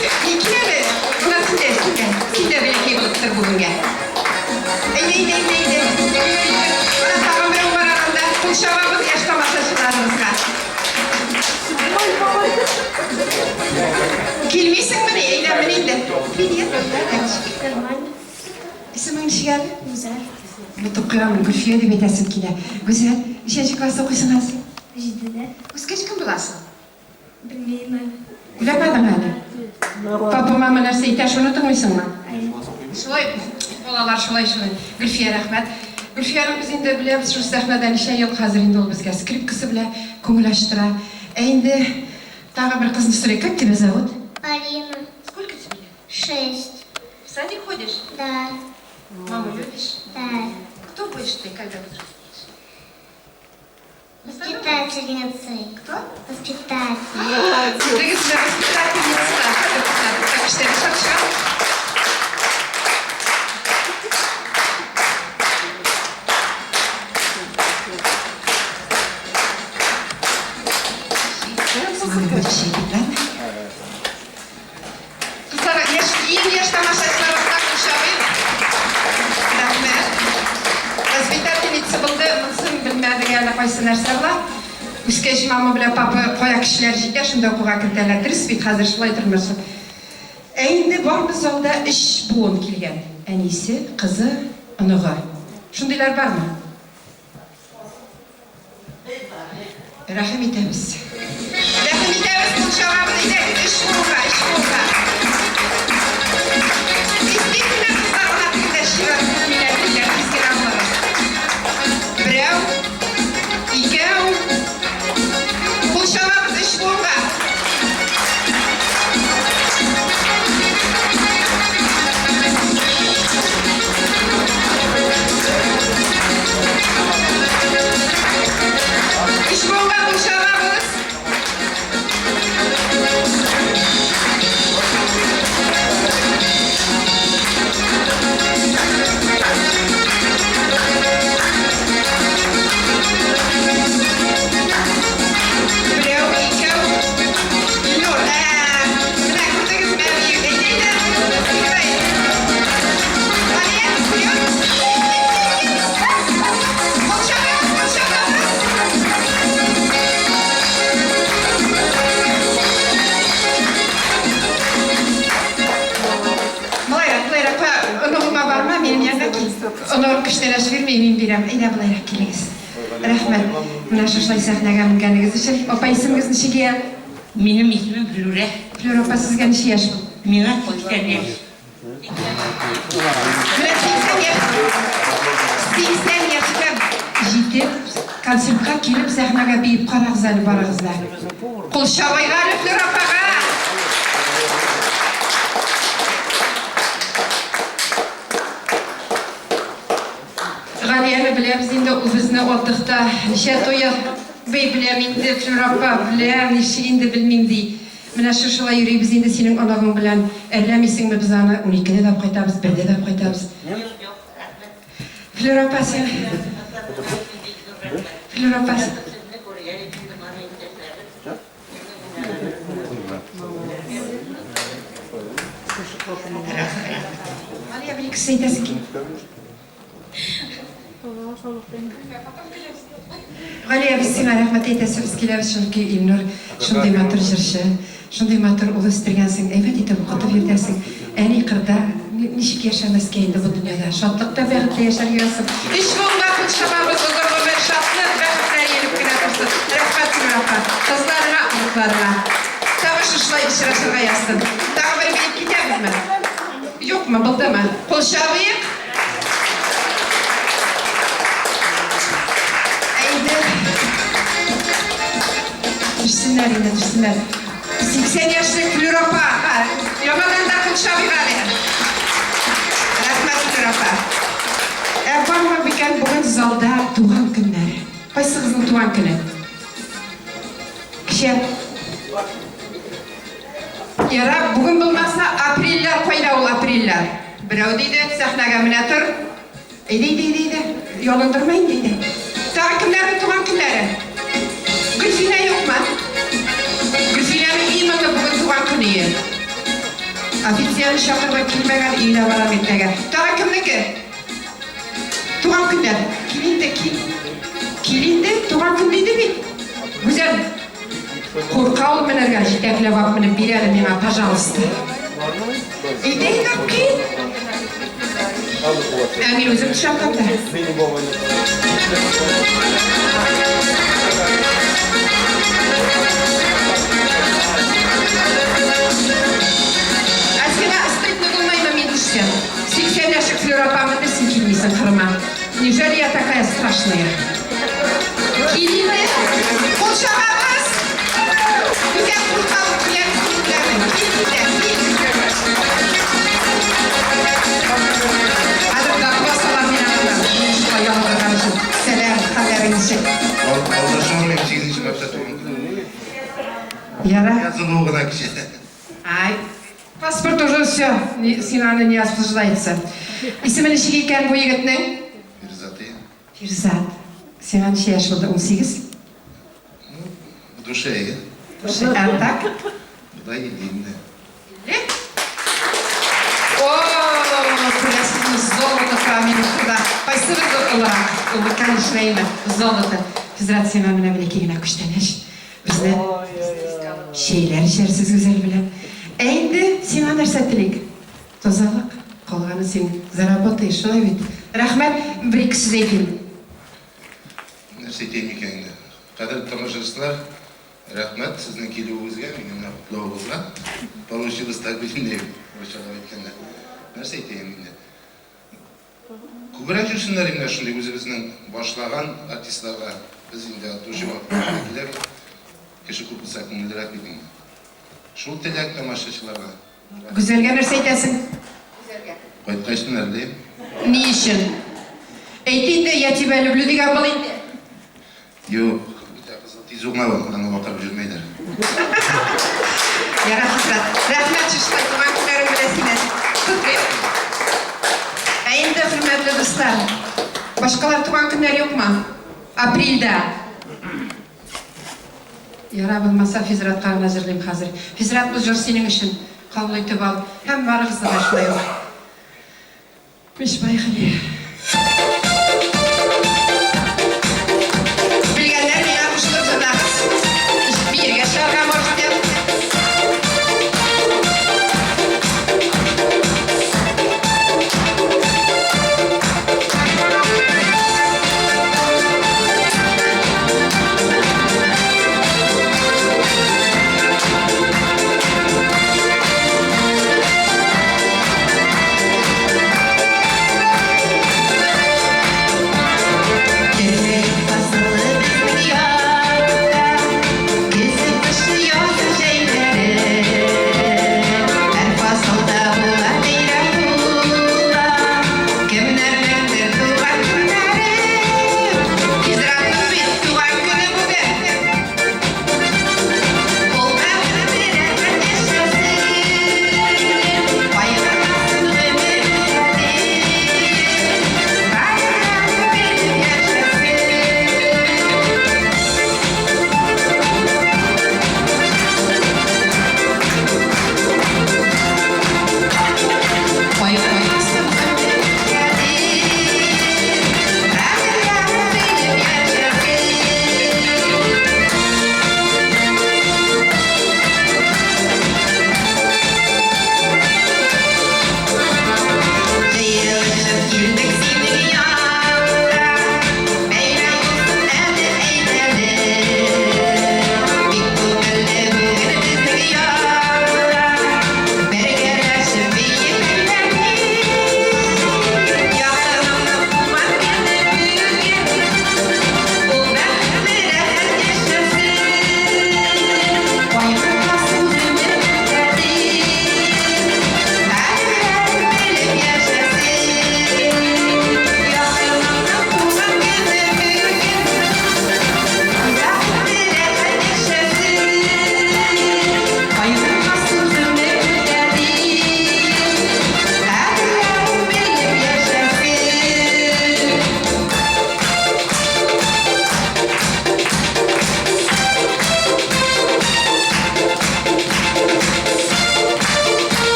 Ни, кил әле. Булат, син дә, син дә. Син дә бәләкәй булып тор бүгенгә. Әйдә, әйдә, әйдә, әйдә. Менә тагын берәү бар аранда. Кул чабабыз яшь тамашачыларыбызга. Килмисеңмени? Әйдә, мен инде. Привет. Нормально. Исемең ничек әле? Гүзәл. Онытып куям, Гөлфия дип әйтәсем килә. Гүзәл, ничәнче класста укыйсың хәзер? Җидедә. Үскәч кем буласың? Белмим әле. Уйламадың әле? Папа, мама нәрсә әйтә, шуны тыңлыйсыңмы? Шулай, балалар, шулай, шулай. Гөлфия, рәхмәт. Гөлфияне без инде беләбез, шул сәхнәдә ничә ел хәзер инде ул безгә скрипкасы белән күңел ачтыра. Ә инде тагы бер кызны сорыйк. Как тебя зовут? Полина. Сколько тебе лет? Шесть. В садик ходишь? Да. Маму любишь? Да. Кто будешь ты, когда подрастешь? Воспитательницей. Кто? Воспитатель. Күрдегезме, воспитательница. Так, эшләре шапшак. Кызлар, яшь, иң яшь тамашачыларыбызга кул чабыйк. Рәхмәт. Воспитательница булды, монысын белмәдек әле кайсы нәрсә була. Үскәч мама белән папа кая көчләре җитә, шунда укуга кертәләр. Дөрес бит, хәзер шулай тормыш. Ә инде бармы залда өч буын килгән? Әнисе, кызы, оныгы. Шундыйлар бармы? Рәхим итәбез. Рәхим итәбез, кул чабабыз, әйдәгез, өч буынга, өч буынга. Оныгым күчтәнәч бирми, мин бирәм. Әйдә болайрак килегез. Рәхмәт. Менә шушылай сәхнәгә менгәнегез өчен. Апа, исемегез ничек ия? Минем исемем Флүрә. Флүрә апа, сезгә ничә яшь? Миңа 80 яшь. Менә 80 яшь. 80 яшькә җитеп, концертка килеп, сәхнәгә биеп карагыз әле барыгыз да. Кул чабыйк әле Флүрә апага! Галияне беләбез инде, ул безне отдыхта ничә туе бей беләм инде, Флюра апа, беләм, ничек инде белмим ди. Менә шушылай йөрибез инде синең оныгың белән. Әрләмисеңме без аны, уникедә дә кайтабыз, бердә дә кайтабыз. Флюра апа, син... Флюра апа... Галия, бер-ике сүз әйтәсең килә. Галия, без сиңа рәхмәт әйтәсебез килә, чөнки Илнур шундый матур җырчы, шундый матур ул үстергәнсең, әйбәт итеп укытып йөртәсең. Әни кырда ничек яшәмәскә инде бу дөньяда? Шатлыкта, бәхеттә яшәргә язсын. Өч буынга кул чабабыз, озын гомер, шатлык, бәхетләр иелеп кенә торсын. Рәхмәт, Флюра апа. Кызларыңа, оныкларыңа. Тагы шушылай очрашырга язсын. Тагы бер биеп китәбезме? Юкмы, булдымы? Кул чабыйк. Әйдә. Төшсеннәр инде, төшсеннәр. 80 яшьлек Флюра апа. Яңадан да кул чабыйк әле. Рәхмәт, Флюра апа. Ә бармы микән бүген залда туган көннәре? Кайсыгызның туган көне? Кичә. Ярар, бүген булмаса, апрельләр кайда ул апрельләр? Берәү диде, сәхнәгә менә тор. Әйдә, әйдә, әйдә, әйдә. Ялындырма инде, әйдә. Тагы кемнәрнең туган көннәре? Гөлфинә юкмы? Гөлфинәнең именно бүген туган көне ие. Официант чакырырга килмәгән, өенә барам иртәгә. Тагы кемнеке? Туган көннәр. Кил инде, кил. Кил инде, туган көн диде бит. Гүзәл, курка ул менәргә, җитәкләп алып менеп бир әле миңа, пожалуйста. Әйдә, әйдә, кил. Ә мин үзем төшәм тогда. Ә сиңа стыдно булмаймы мин төшсәм? 80 яшьлек Флюра апа менде, син килмисең кырыма. Неужели я такая страшная? Кил инде. Кул чабабыз. Гүзәл курка ул, киләм, киләм. Кил инде, кил. Хәзер допрос алам мин аннан. Шулай ялындырган өчен. Сәлам, хәлләрең ничек? Алдашам, мин 8 мартта туган көнем. Яра. Язылуы гына кичә. Ай, паспорт уже все, син аны не обсуждается. Исеме ничек икән бу егетнең? Фирзат. Фирзат. Сиңа ничә яшь булды? 18? В душе я. Душе, а так? Да, инде. О, күрәсезме, золото тора минем кырда. Кайсыбыз олырак? Ул, конечно, инде золото. Физрат, сиңа менә бәләкәй генә күчтәнәч. Безне чәйләр эчәрсез Гүзәл белән. Ә инде сиңа нәрсә телик? Тазалык. Калганы син заработаешь, шулай бит? Рәхмәт, бер-ике сүз әйтим. Нәрсә әйтәем икән инде? Кадерле тамашачылар, рәхмәт сезнең килүегезгә, мине менә котлавыгызга. Получилось так бит инде, русчалап әйткәндә. Нәрсә әйтәем инде? Күбрәк йөрсеннәр инде шундый үзебезнең башлаган артистларга. Без инде от души вакытларында киләбез. Кеше күп булса күңеллерәк бит инде. Шул теләк тамашачыларга. Гүзәлгә нәрсә әйтәсең? Кайткачтын әрлим. Ни өчен? Әйт инде, я тебя люблю дигән бул инде. Юк, үтә кызыл тиз уңа ул, аны вакырып йөрмәйләр. Ярар, хәзрәт. Рәхмәт шушылай туган көннәрең белән сине котлыйм. Ә инде, хөрмәтле дуслар, башкалар туган көннәр юкмы? Апрельдә. Ярар, булмаса Физратка гына җырлыйм хәзер. Физрат, бу җыр синең өчен. Кабул итеп ал. Һәм барыгызны да шулай ук. Мич поехали. Белгәннәр миңа кушылып җырлагыз. Биергә чыгарга можете.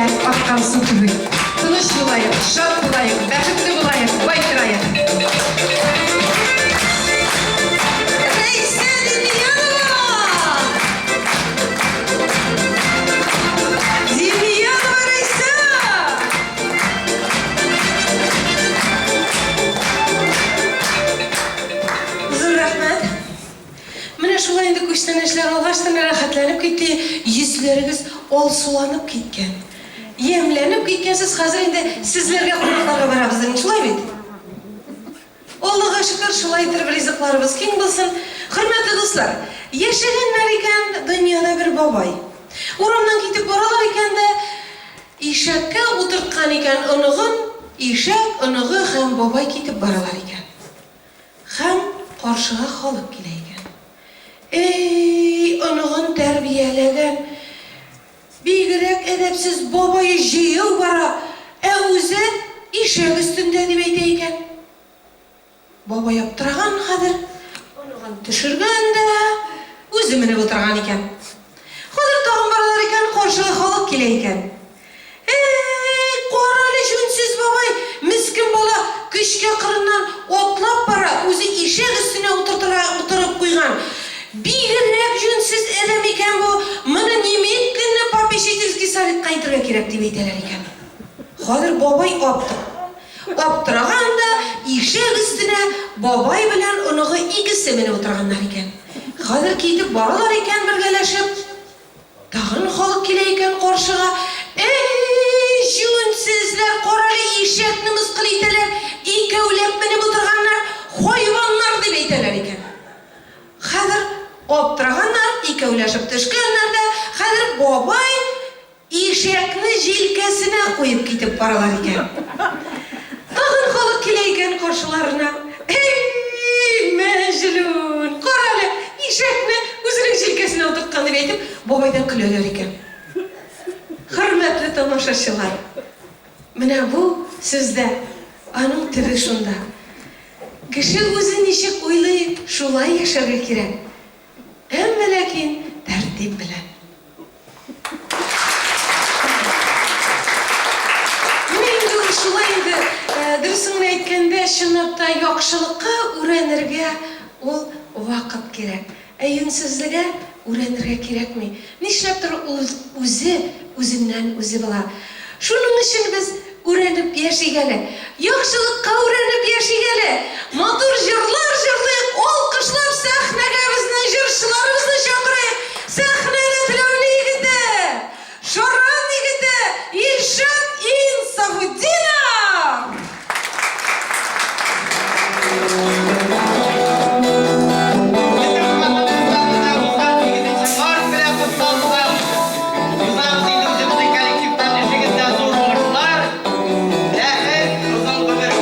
китә аккан су кебек. Тыныч булаек, шат булаек, бәхетле булаек, бай торайык. Рәйсә Демьянова! Демьянова Рәйсә! Зур рәхмәт. Менә шулай инде күчтәнәчләр алгач та рәхәтләнеп китте, йөзләрегез алсуланып киткән. Ямьләнеп киткәнсез, хәзер инде сезләргә кунакларга барабыз, шулай бит? Аллага шөкер, шулай итеп ризыкларыбыз киң булсын. Хөрмәтле дуслар, яшәгәннәр икән дөньяда бер бабай. Урамнан китеп баралар икән дә, ишәккә утырткан икән оныгын, ишәк, оныгы һәм бабай китеп баралар икән. Һәм каршыга халык килә икән. Эй, оныгын тәрбияләгән, бигрәк әдәпсез бабае җәяү бара, ә үзе ишәк өстендә дип әйтә икән. Бабай аптыраган хәзер, оныгын төшергән дә, үзе менеп утырган икән. Хәзер тагын баралар икән, каршыга халык килә икән. Эй, карале җүнсез бабай, мескен бала көчкә кырыннан атлап бара, үзе ишәк өстенә утыртыра утырып куйган. Бигрәк җүнсез адәм икән бу, моны немедленно попечительский советка әйтергә кирәк дип әйтәләр икән. Хәзер бабай аптыраган да, ишәк өстенә бабай белән оныгы икесе менеп утырганнар икән. Хәзер китеп баралар икән бергәләшеп. Тагын халык килә икән каршыга. Эй, җүнсезләр, карале ишәкне мыскыл итәләр, икәүләп менеп утырганнар, хайваннар дип әйтәләр икән. Хәзер аптыраганнар, икәүләшеп төшкәннәр дә, хәзер бабай ишәкне җилкәсенә куеп китеп баралар икән. Тагын халык килә икән каршыларына. Эй, мәҗнүн, карале, ишәкне үзенең җилкәсенә утырткан дип әйтеп, бабайдан көләләр икән. Хөрмәтле тамашачылар, менә бу сүздә аның төбе шунда. Кеше үзе ничек уйлый, шулай яшәргә кирәк. Әмма ләкин тәртип белән. Менә инде ул шулай инде, дөресен генә әйткәндә, чынлап та яхшылыкка үрәнергә ул вакыт кирәк. Ә юньсезлегә үрәнергә кирәкми. Нишләптер ул үзе үзеннән үзе була. Шуның өчен без үрәнеп яшик әле. Яхшылыкка үрәнеп яшик әле. Матур җырлар җырлыйк, алкышлап сәхнәгә безнең җырчыларыбызны чакырыйк. Сәхнәдә Теләүле егете, Шаран егете Илшат Инсафутдинов! Безнең хатын-кызларны да узган сигезенче март белән котласак, узабыз инде үзебезнең коллективтан эшегездә зур уңышлар, бәхет, озын гомер.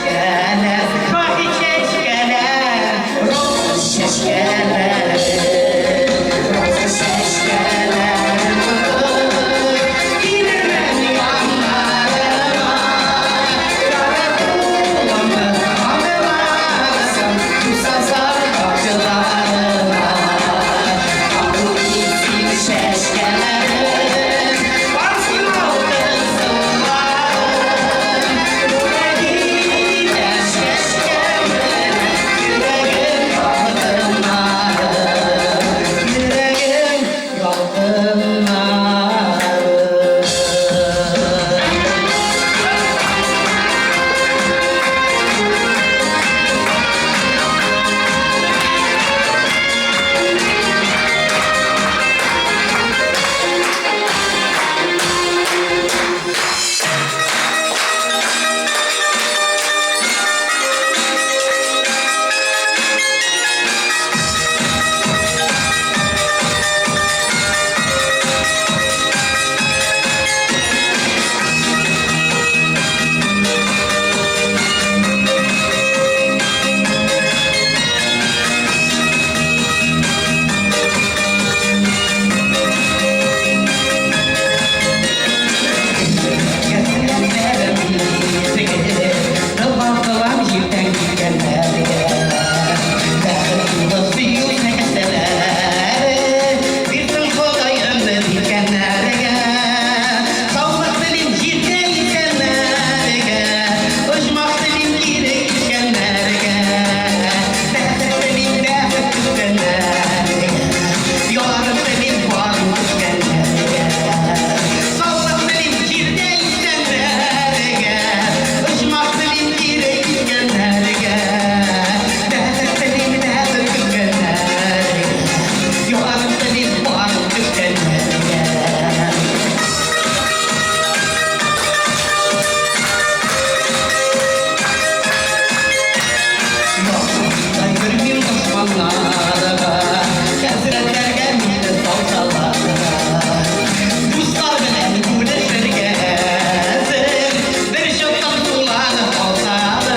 Чәчкәләр, шаһи чәчкәләр, роза чәчкәләре, роза чәчкәләре. Килермен яннарыма, яратуымны аңларсың, сазар бакчаларыма. Кабул итсен чәчкәләрем, барсын алтын суларым. Бүләк итәм чәчкәмне, йөрәгем ялкыннары, йөрәгем ялкыннары. Кылам җирдән килгәннәргә, Бәхет тулы сөю сәкәсәләре Бирсен Ходаем биргәннәргә. Саулык телим җирдә исәннәргә, Оҗмах телим кире килгәннәргә, Бәхет телим бәхет көткәннәргә, Ярым телим барын көткәннәргә. Саулык телим җирдә исәннәргә, Оҗмах телим кире килгәннәргә, Бәхет телим бәхет көткәннәргә, Ярым телим барын көткәннәргә. Якында йөрмим дошманнарга, Хәзрәтләргә мине салсалар. Дуслар белән бүлешергә әзер, Бер чатан суланып алсалар.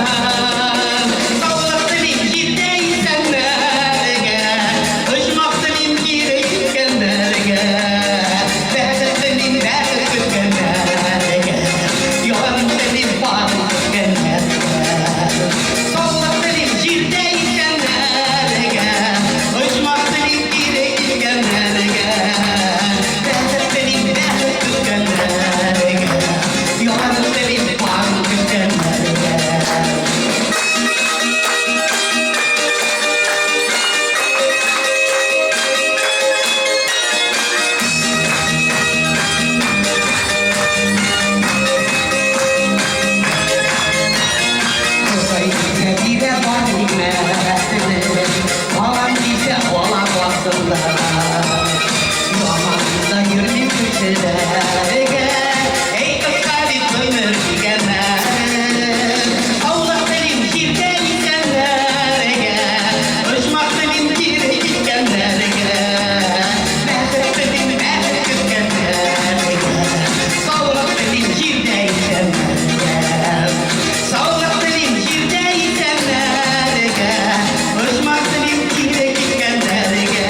Саулык телим җирдә исәннәргә, Оҗмах телим кире киткәннәргә, Бәхет телим бәхет көткәннәргә, Ярым телим барын көткәннәргә. Саулык телим җирдә исәннәргә, Оҗмах телим кире килгәннәргә, Бәхет телим бәхет көткәннәргә, Ярым телим барын көткәннәргә. Ходай дисә бирә бар ни'мәтне, Алам дисә ала басында. Яман да йөрмим кешеләргә, Әй кыска бит гомер дигәннәре. Саулык телим җирдә исәннәргә, Оҗмах телим кире киткәннәргә, Бәхет телим бәхет көткәннәргә. Саулык телим җирдә исәннәргә, Саулык телим җирдә исәннәргә, Оҗмах телим кире киткәннәргә,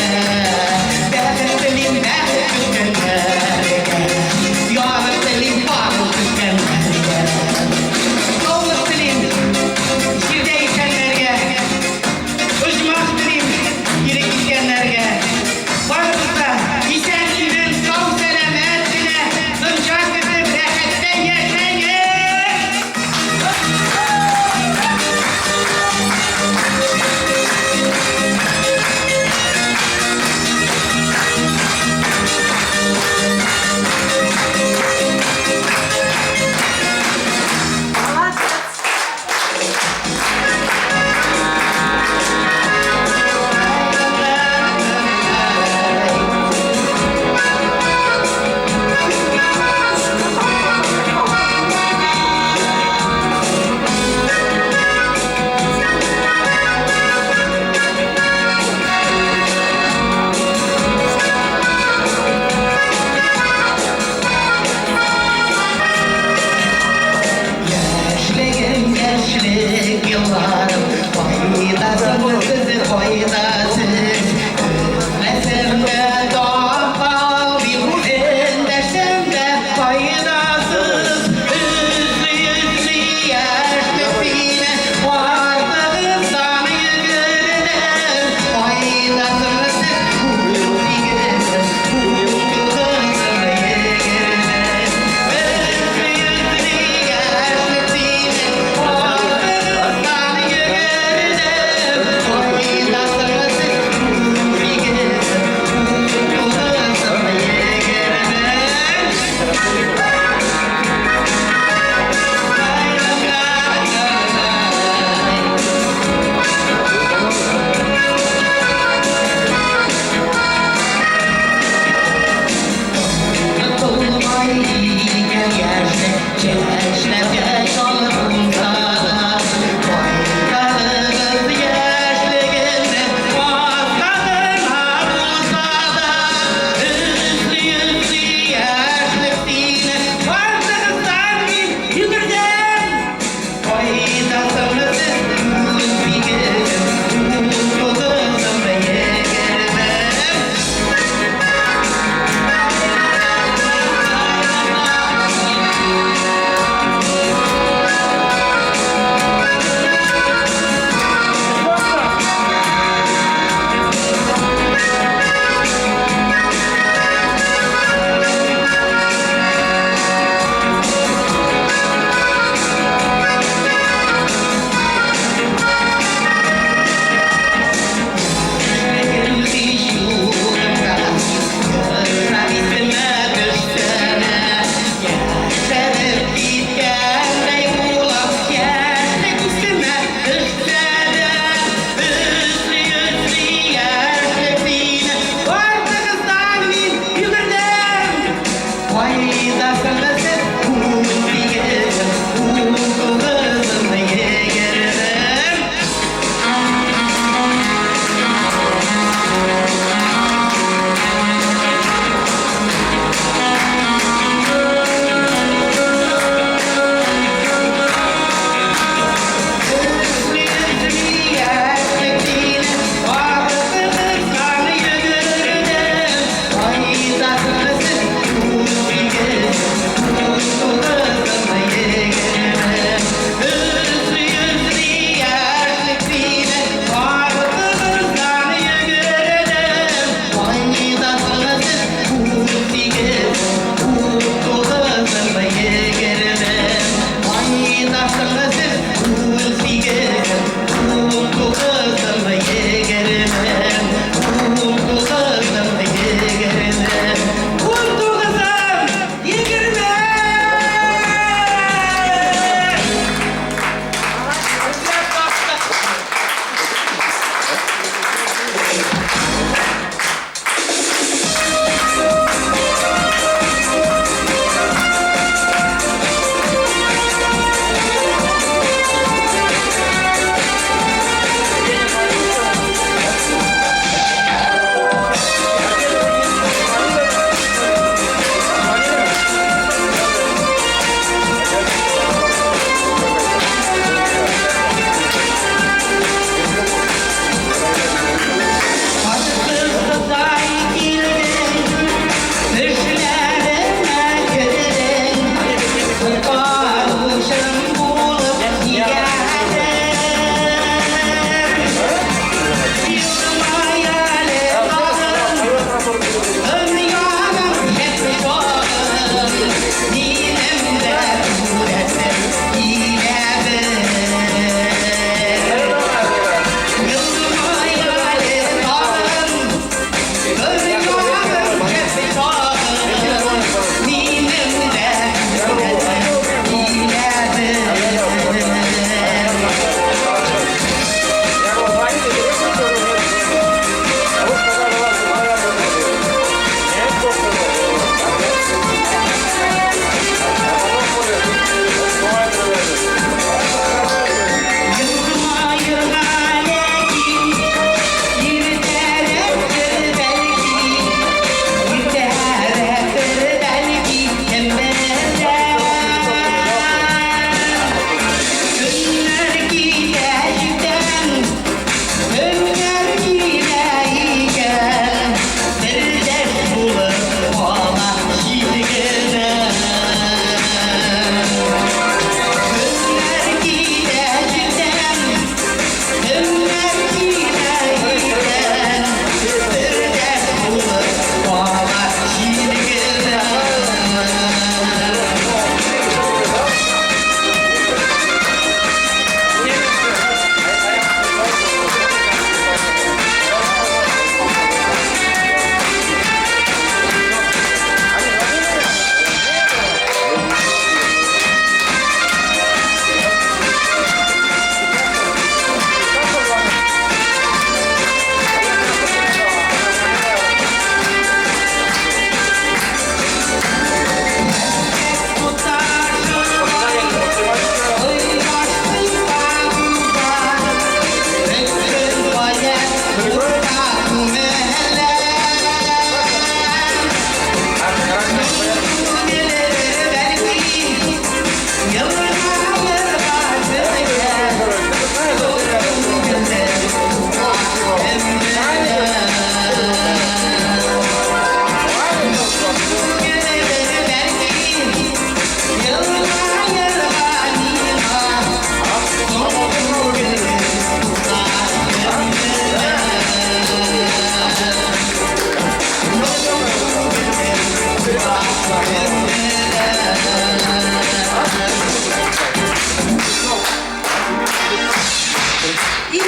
Бәхет телим бәхет көткәннәргә, Кайда сез? Эзләсәм дә таба алмыйм, эндәшсәм дә файдасыз. Эзли-эзли яшьлек сине, артыгыздан йөгердем. Кайдасың сез, 18-ем, 19-ым, 20-м? Эзли-эзли яшьлек сине, артыгыздан йөгердем. Кайдасың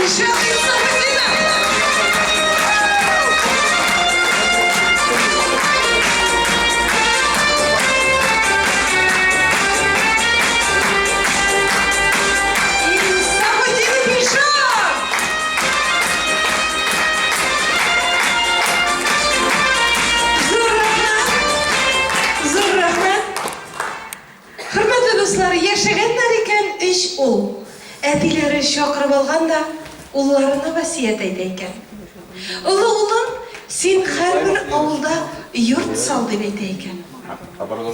Илшат Инсафетдинов! Инсафетдинов Илшат! Зур рәхмәт! Зур рәхмәт! Хөрмәтле дуслар, яшәгәннәр икән өч ул. Әтиләре чакырып алган да, улларына васыять әйтә икән. Олы улым, син һәрбер авылда йорт сал, дип әйтә икән.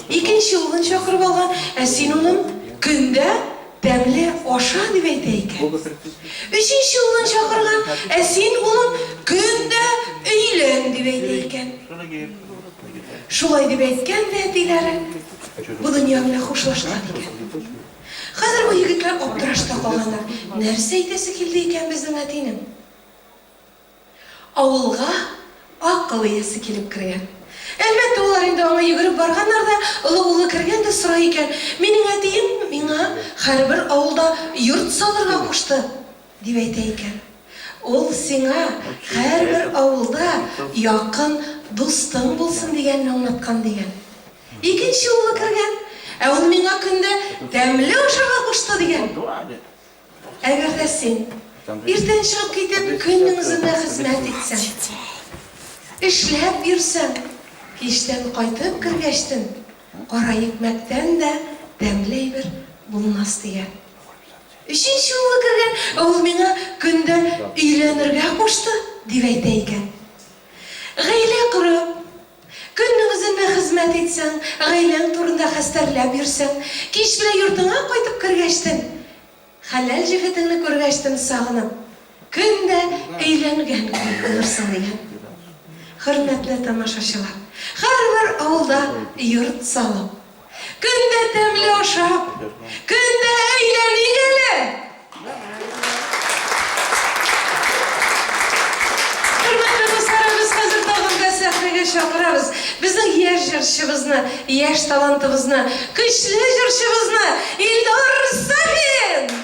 Икенче улын чакырып алган, ә син, улым, көн дә тәмле аша, дип әйтә икән. Өченче улын чакырган, ә син, улым, көн дә өйлән, дип әйтә икән. Шулай дип әйткән дә әтиләре бу дөнья белән хушлашкан икән. Хәзер бу егетләр аптырашта калганнар, нәрсә әйтәсе килде икән безнең әтинең? Авылга акыл иясе килеп кергән. Әлбәттә, алар инде аңа йөгереп барганнар да, олы улы кергән дә сорый икән, Минең әтием миңа һәрбер авылда йорт салырга кушты, дип әйтә икән. Ул сиңа һәрбер авылда якын дустың булсын дигәнне аңлаткан, дигән. Икенче улы кергән, Ә ул миңа көн дә тәмле ашарга кушты, дигән. Әгәр дә син, иртән чыгып китеп, көннең озынына хезмәт итсәң, эшләп йөрсәң, кичтән кайтып кергәчтен, кара икмәктән дә тәмле әйбер булмас, дигән. Өченче улы кергән, ә ул миңа көн дә өйләнергә кушты, дип әйтә икән. Гаилә корып, көннең озынына хезмәт итсәң, гаиләң турында хәстәрләп йөрсәң, кич белән йортыңа кайтып кергәчтен, хәләл җефетеңне күргәчтен сагынып, көн дә өйләнгән кебек булырсың, дигән. Хөрмәтле тамашачылар, һәрбер авылда йорт салып, көн дә тәмле ашап, көн дә өйләник әле! Хөрмәтле дуслар, без хәзер тагын да сәхнәгә чакырабыз безнең яшь җырчыбызны, яшь талантыбызны, көчле җырчыбызны Илнур Сафин!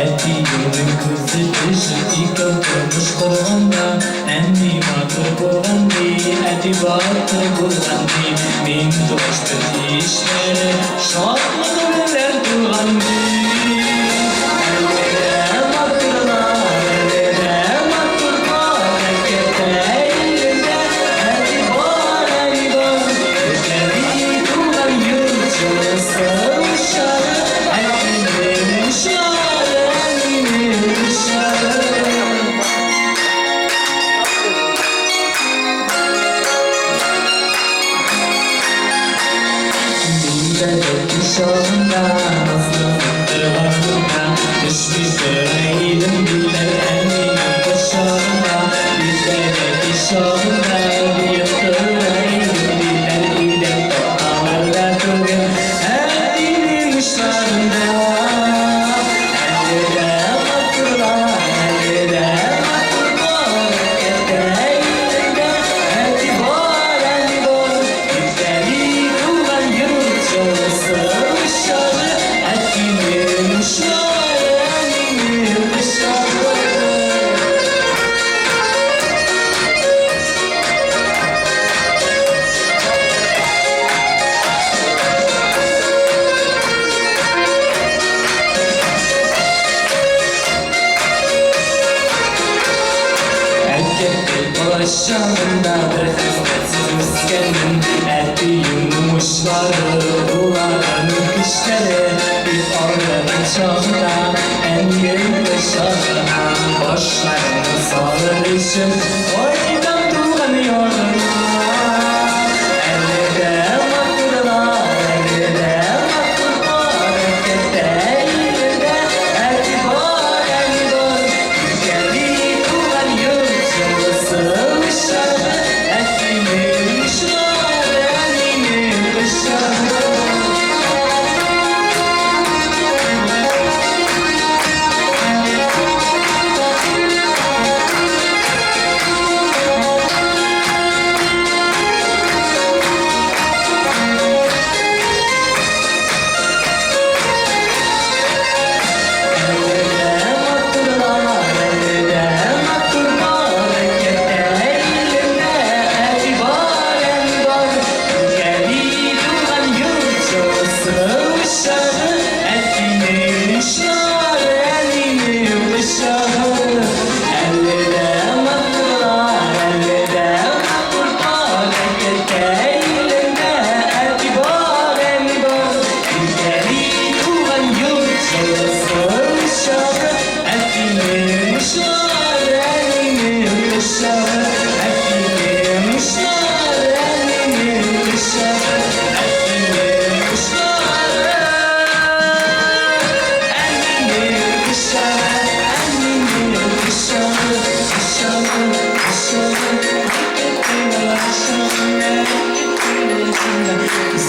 Әтиемнең күзе төшеп икәү тормыш корганда, Әни матур булган ди, әти батыр булган ди, Мин тугач бөтен ишләре шатлык белән тулган ди. Әле дә матурлар, әле дә матурлар, Әкәтә илендә әти бар, әни бар. Эшләри туган йорт җылысы учагы, Әтинең учагы, әнинең учагы. Мин бәләкәй чагымда, назланып торганымда, Төшми тора идем диләр әнинең кочагына. Мин бәләкәй чагымда, биеп тора идем диләр, идән такталарда түгел, әтинең учларында. Әле дә матурлар, әле дә матурлар, Әкәтә илендә әти бар, әни бар. Иртәли туган йорт җылысы учагы, Әтинең учлары, әнинең кочагы. Әкәттәй балачагымда бер хәсрәтсез үскәнмен, Әтиемнең учлары, уларның көчләре. Бик арыган чагында әнием кочагына Башларымны салыр өчен кайтам туган ягыма. Әле дә матурлар, әле дә матурлар,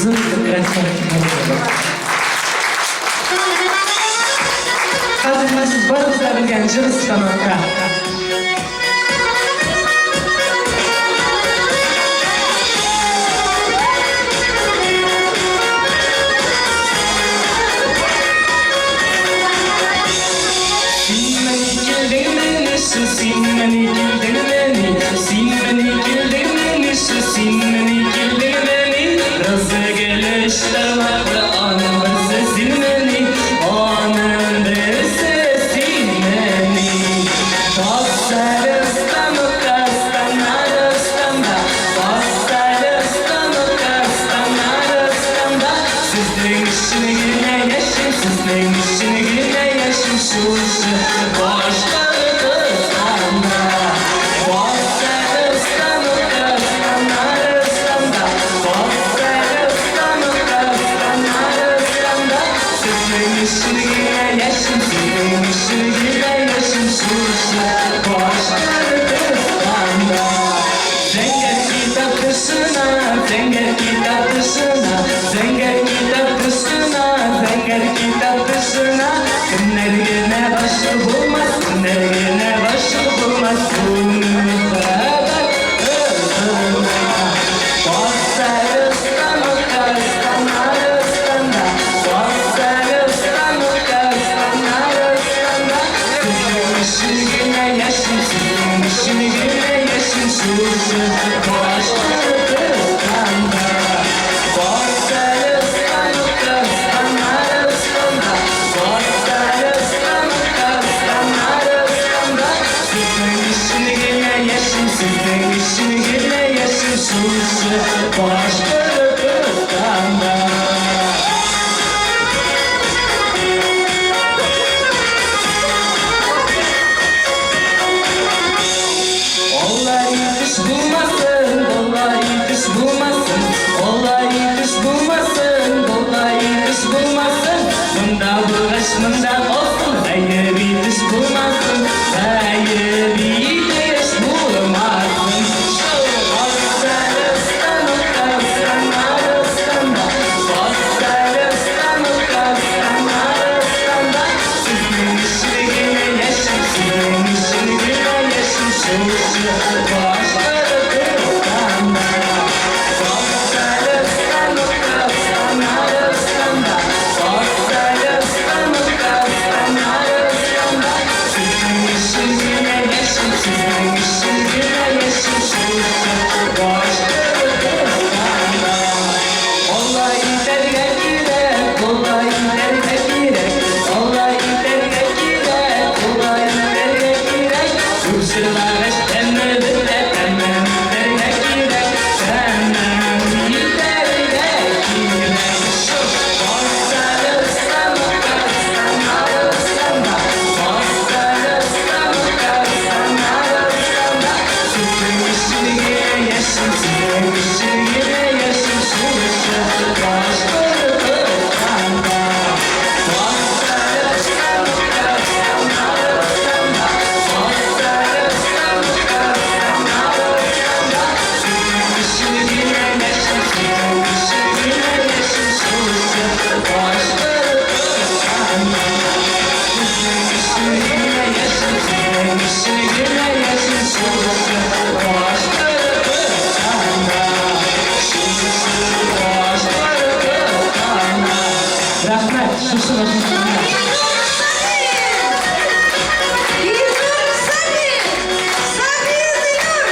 Зур рәхмәт барыгызга. Хәзер менә сез барыгыз да белгән җыр станокка. Син мени килдеңмени шу, син мени килдеңмени, син мени килдеңмени шу, син мени килдеңмени, Роза гөле өч тармаклы, аның берсе синмени, аның берсе синмени. Бас әле станокка, станнары станда, бас әле станокка, станнары станда, Сезнең өчен генә яшим, сезнең өчен генә яшим, шушы Башкортстанда. Бас әле станокка, станнары станда, бас әле станокка, станнары станда, Сезнең өчен генә яшим, сезнең өчен генә яшим, шушы Башкортстанда. Зәңгәр китап тышына, зәңгәр китап тышына, зәңгәр китап тышына, зәңгәр китап тышына, Кемнәр генә гашыйк булмас, кемнәр генә гашыйк булмас, бу мәхәббәт кызына. Бас әле станокка, станнары станда, бас әле станокка, станнары станда, Сезнең өчен генә яшим, сезнең өчен генә яшим, шушы Башкортстанда. Бас әле станокка, станнары станда, бас әле станокка, станнары станда, Сезнең өчен генә яшим, сезнең өчен генә яшим, шушы Башкортстанда. Алай итеш булмасын, болай итеш булмасын, алай итеш булмасын, болай итеш булмасын. Монда булгач, монда калсын, гаеп итеш булмасын, гаеп итеш булмасын. Бас әле станокка, станнары станда, бас әле станокка, станнары станда. Сезнең өчен генә яшим, сезнең өчен генә яшим, шушы Башкортстанда. Бас әле станокка, станнары станда, бас әле станокка, станнары станда. Сезнең өчен генә яшим, сезнең өчен генә яшим, шушы Башкортстанда. Алай итәргә кирәк, болай итәргә кирәк, алай итәргә кирәк, болай итәргә кирәк. Күп җырлагач тәме бетә, тәмам итәргә кирәк, тәмам итәргә кирәк. Бас әле станокка, станнары станда, бас әле станокка, станнары станда. Сезнең өчен генә яшим, сезнең өчен генә яшим, шушы Башкортстанда. Бас әле станокка, станнары станда, бас әле станокка, станнары станда. Сезнең өчен генә яшим, сезнең өчен генә яшим, шушы Башкортстанда. Сезнең өчен генә яшим, сезнең өчен генә яшим, шушы Башкортстанда. Шушы Башкортстанда. Рәхмәт, шушы Башкортстанда. Илнур Сабин! Илнур Сабин! Сабин Илнур!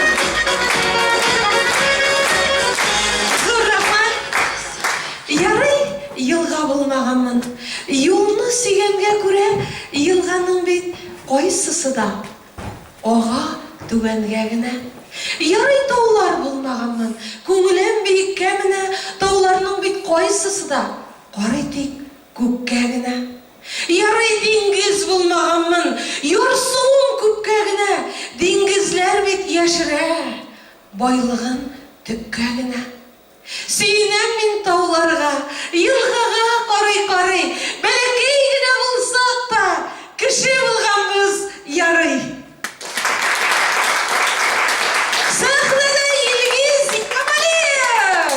Зур рәхмәт. Ярый, елга булмаганмын. Юлны сөйгәнгә күрә, елганың бит кайсысы да ага түбәнгә генә. Ярый таулар булмаганмын. Күңелем биеккә менә, тауларның бит кайсысы да карый тик күккә генә. Ярый диңгез булмаганмын, ярсуым күпкә генә. Диңгезләр бит яшерә байлыгын төпкә генә. Сөенәм мин тауларга, елгага карый-карый, бәләкәй генә булсак та, кеше булганбыз ярый. Сәхнәдә Илгиз Камалиев!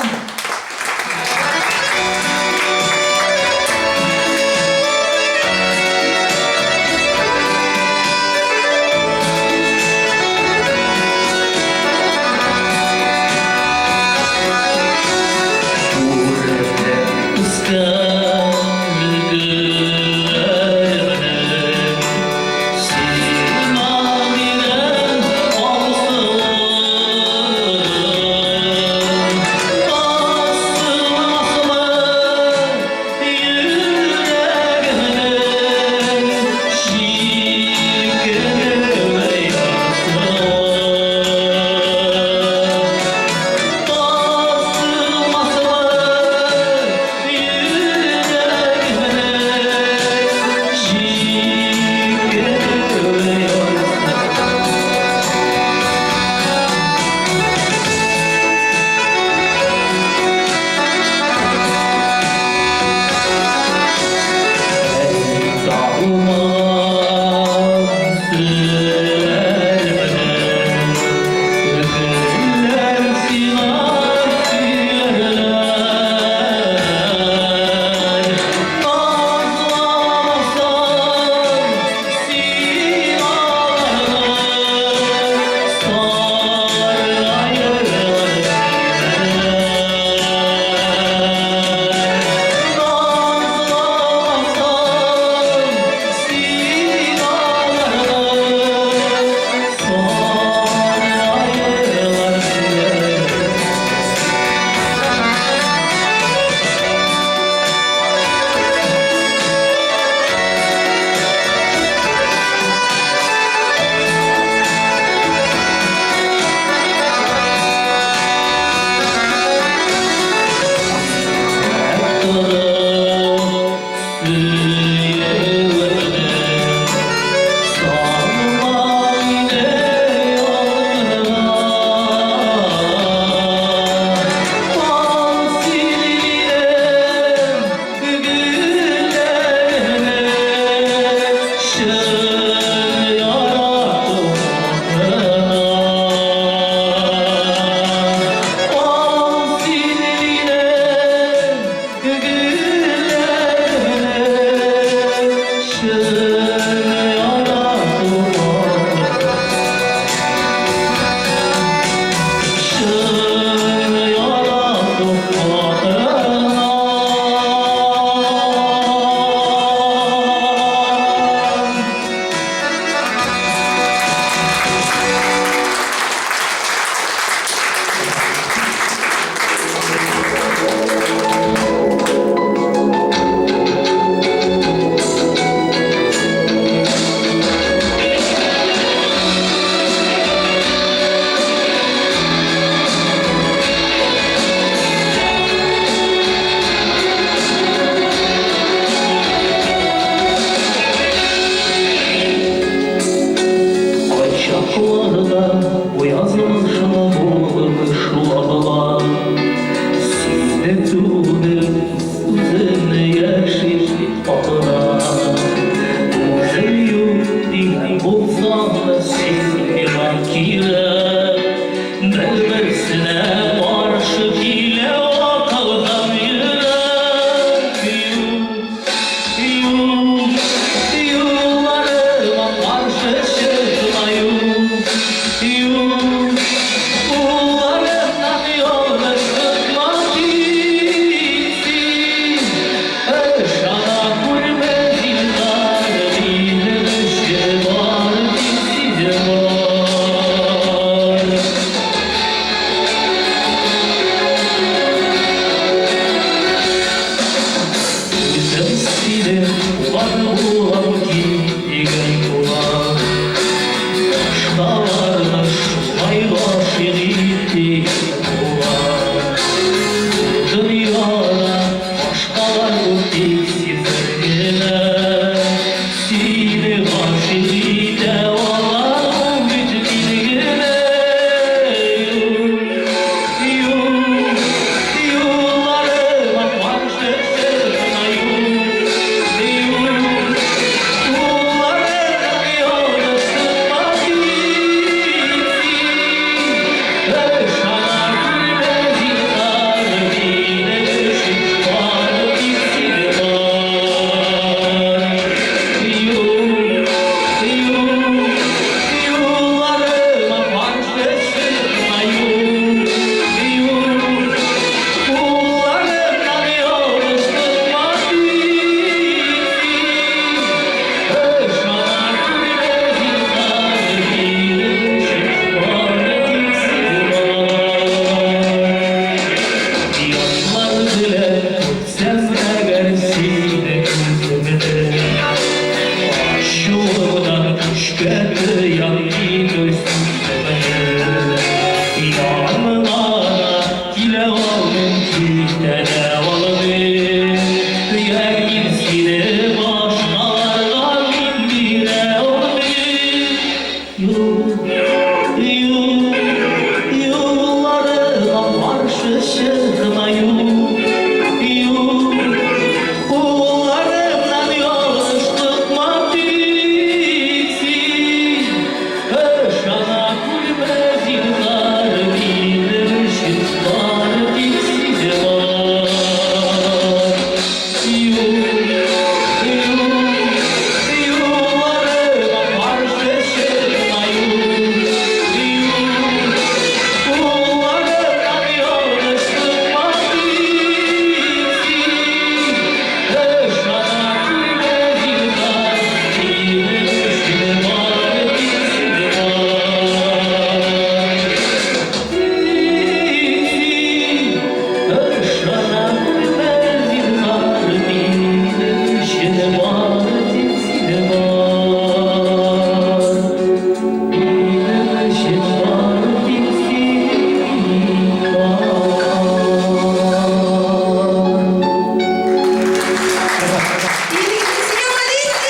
Илгиз Ямалиев.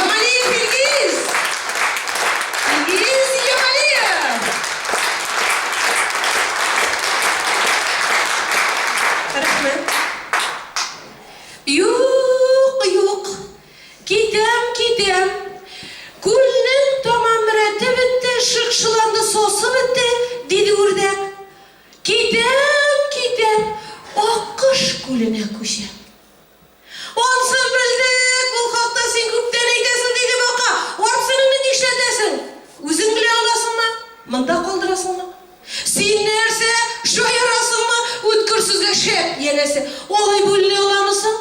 Ямалиев Илгиз. Илгиз Ямалиев. Рәхмәт. Юк, юк. Китәм, китәм. Күлнең тамам рәте бетте, шыкшыланды, сосы бетте, диде үрдәк. Китәм, китәм, Аккош күленә күчәм. Ансын белдек, ул хакта син күптән әйтәсең, диде бака. Ватсоныңны нишләтәсең? Үзең белә аласыңмы? Монда калдырасыңмы? Син нәрсә, шаярасыңмы? Үткер сүзгә шәп, янәсе. Алай бүленә аламы соң,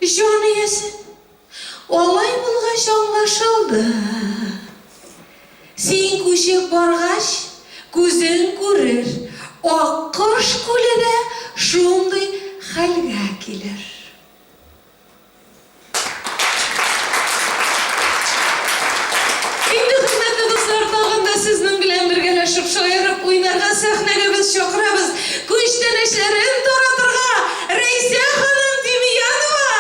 җан иясе? Алай булгач аңлашылды. Син күчеп баргач, күзең күрер, Аккош күле дә шундый хәлгә килер. Инде, хөрмәтле дуслар, тагын да сезнең белән бергәләшеп шаярып уйнарга сәхнәгә без чакырабыз күчтәнәчләрен таратырга Рәйсә ханым Демьянова!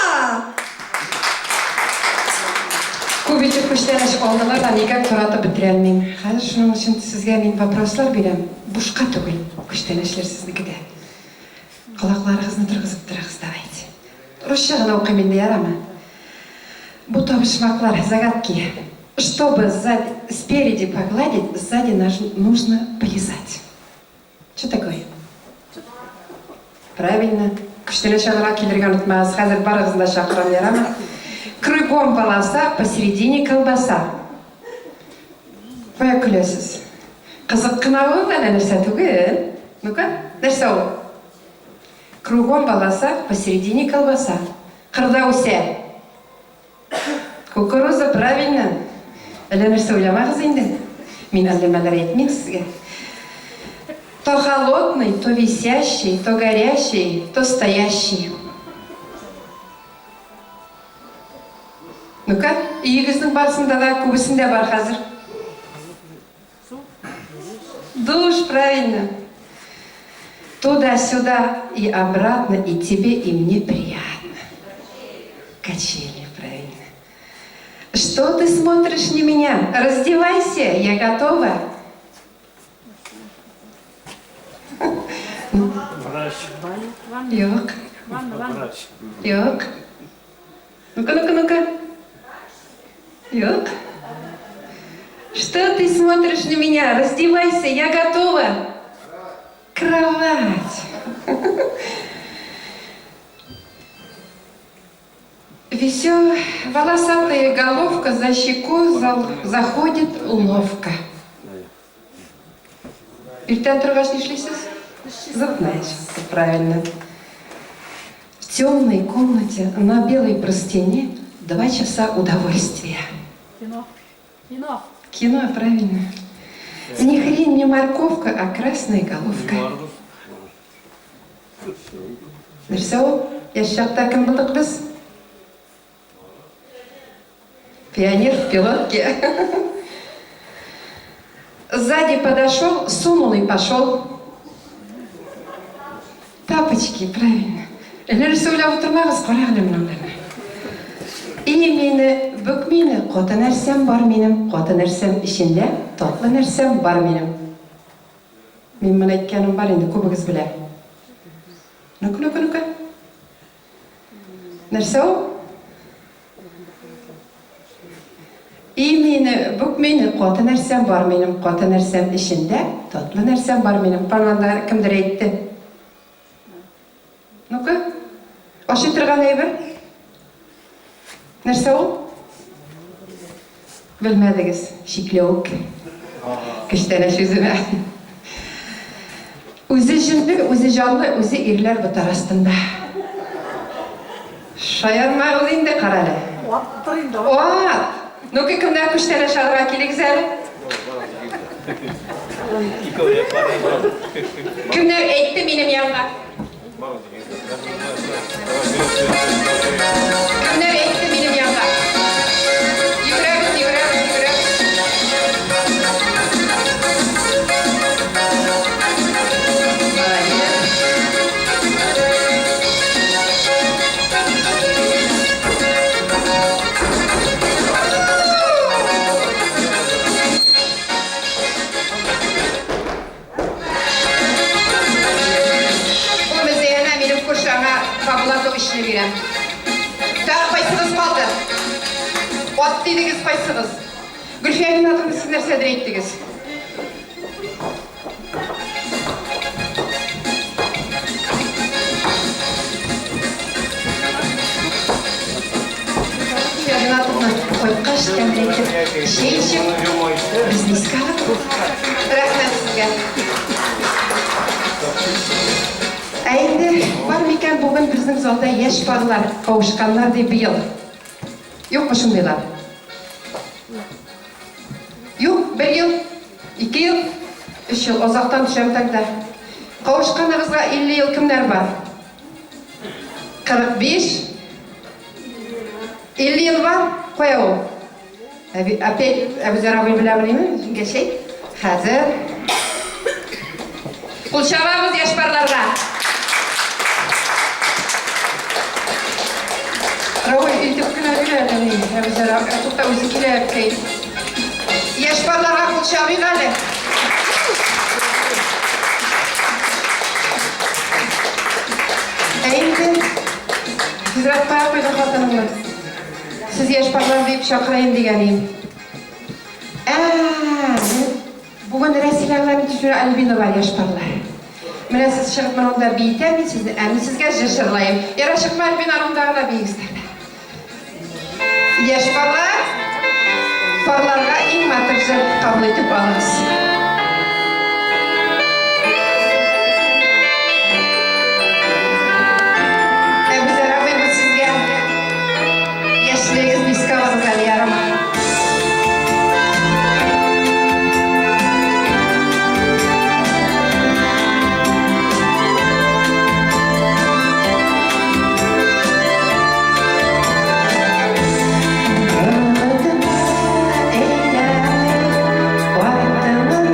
Күп итеп күчтәнәч алдылар да, никак таратып бетерә алмыйм. Хәзер шуның өчен сезгә мин вопрослар бирәм. Бушка түгел, күчтәнәчләр сезнеке дә. Колакларыгызны торгызып торыгыз, давайте. Русча гына укыйм инде, ярамы? Бу табышмаклар, загадки. Чтобы сзади, спереди погладить, сзади нужно полизать. Что такое? Правильно. Күчтәнәч алырга килергә онытмагыз. Хәзер барыгызны да чакырам, ярамы? Кругом полоса, посередине колбаса. Кая көләсез? Кызык кына ул, әллә нәрсә түгел. Ну-ка, нәрсә ул? Кругом полоса, посередине колбаса. Кырда үсә. Кукуруза, правильно. Әллә нәрсә уйламагыз инде. Мин әлләмәләр әйтмим сезгә. То холодный, то висящий, то горящий, то стоящий. Ну-ка, өегезнең барысында да, күбесендә бар хәзер. Душ, правильно. Туда-сюда и обратно, и тебе, и мне приятно. Качели, правильно. Что ты смотришь на меня? Раздевайся, я готова. Врач. Юк. Врач. Юк. Ну-ка, ну-ка, ну-ка. Юк. Что ты смотришь на меня? Раздевайся, я готова. Кровать. Веселая волосатая головка за щеку заходит ловко. Иртән торгач нишлисез? Зубная щетка, правильно. В темной комнате на белой простыне 2 часа удовольствия. Кино. Кино. Кино, правильно. Ни хрень, ни морковка, а красная головка. Нәрсә ул? Яшь чакта кем булдык без? Пионер в пилотке. Сзади подошел, сунул и пошел. Тапочки, правильно. Әллә нәрсә уйлап утырмагыз, карагыз әле менә. И мине, бөк мине, каты нәрсәм бар минем, каты нәрсәм эчендә, татлы нәрсәм бар минем. Мин моны әйткәнем бар инде, күбегез белә. Ну-ка, ну-ка, ну-ка. Нәрсә ул? И мине, бөк мине, каты нәрсәм бар минем, каты нәрсәм эчендә, татлы нәрсәм бар минем. Пананда кемдер әйтте. Ну-ка. Ашый торган әйбер. Нәрсә ул? Белмәдегез. Чикләвек. Күчтәнәч үземә. Үзе җенле, үзе җанлы, үзе ирләр ботар астында. Шаярмагыз инде, карале. Аттыр инде. Ат! Ну-ка, кемнәр күчтәнәч алырга килегез әле? Кемнәр әйтте минем янга? Кемнәр әйтте минем янга? Йөгерәбез, йөгерәбез, йөгерәбез. Молодец. кәләшне бирәм. Тагы кайсыгыз калды? Ат дидегез кайсыгыз? Гөлфия Ринатовна, сез нәрсәдер әйттегез? Гөлфия Ринатовна, кайткач тәмле итеп чәй эчеп, безне искә алып. Рәхмәт сезгә. Ә инде бар микән бүген безнең залда яшь парлар, кавышканнар ди быел? Юкмы шундыйлар? Юк, бер ел, ике ел, өч ел, озактан төшәм тогда. Кавышканыгызга 50 ел кемнәр бар? 45, 50 ел бар? Кая ул? Әби, опять Әбүзәр абый беләме, җиңгәчәй? Хәзер. Кул чабабыз яшь парларга. Равил илтеп кенә бирә әле ни, Әбүзәр абый. Тукта, үзе килә әбкәй. Яшь парларга кул чабыйк әле. Ә инде тизрәк кая куйдың хатыныңны? Сез яшь парлар дип чакырайым дигән идем. Ә, бүген Рәсилә Әгъләметовна Альбина бар яшь парлар. Менә сез чыгып менә монда биетәм мин сезне, ә мин сезгә җыр җырлаем. Яра чыкма Альбина, монда гына биегез тогда. Яшь парлар, парларга иң матур җыр кабул итеп алыгыз. Әбүзәр абый, бу сезгә. Яшьлегегезне искә алыгыз әле, ярымы? Онытма, әйдә, артымны.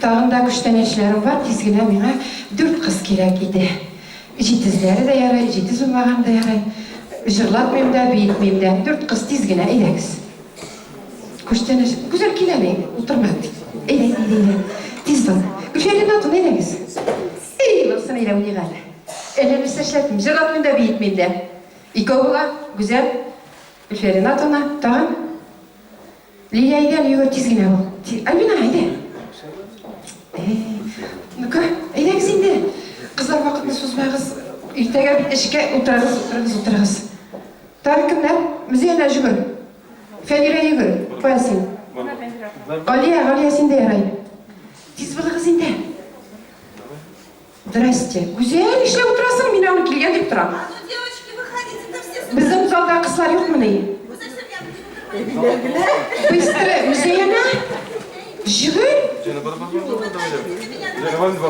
Тагын да күчтәнәчләрем бар, тиз генә миңа дүрт кыз кирәк иде. Җитезләре дә ярый, җитез булмаган да ярый. Җырлатмыйм да, биетмим дә. Дүрт кыз тиз генә, әйдәгез. Күчтәнәч. Гүзәл, кил әле, утырма. Әйдә, әйдә, әйдә. Тиз бул. Гөлфия Ринатовна, әйдәгез. Әй, булсын, әйдә, уйныйк әле. Әллә нәрсә эшләтмим, җырлатмыйм да, биетмим дә. Икәү була, Гүзәл, Гөлфия Ринатовна, тагын. Лилия, әйдә әле, йөгер, тиз генә бул. Альбина, әйдә. Ну-ка, әйдәгез инде. Кызлар, вакытны сузмагыз. Иртәгә бит эшкә утырыгыз, утырыгыз, утырыгыз. Тагын кемнәр? Мөзәянә, җөгер. Фәнирә, йөгер. Кая син? Галия, Галия, син дә ярай. Тиз булыгыз инде. Здрасте. Гүзәл, нишләп утырасың? Мин аны килгән дип торам. А ну, девочки, выходите, там все Безнең залда кызлар юкмыни? Вы зачем я не Быстро, Мөзәянә. Җөгер.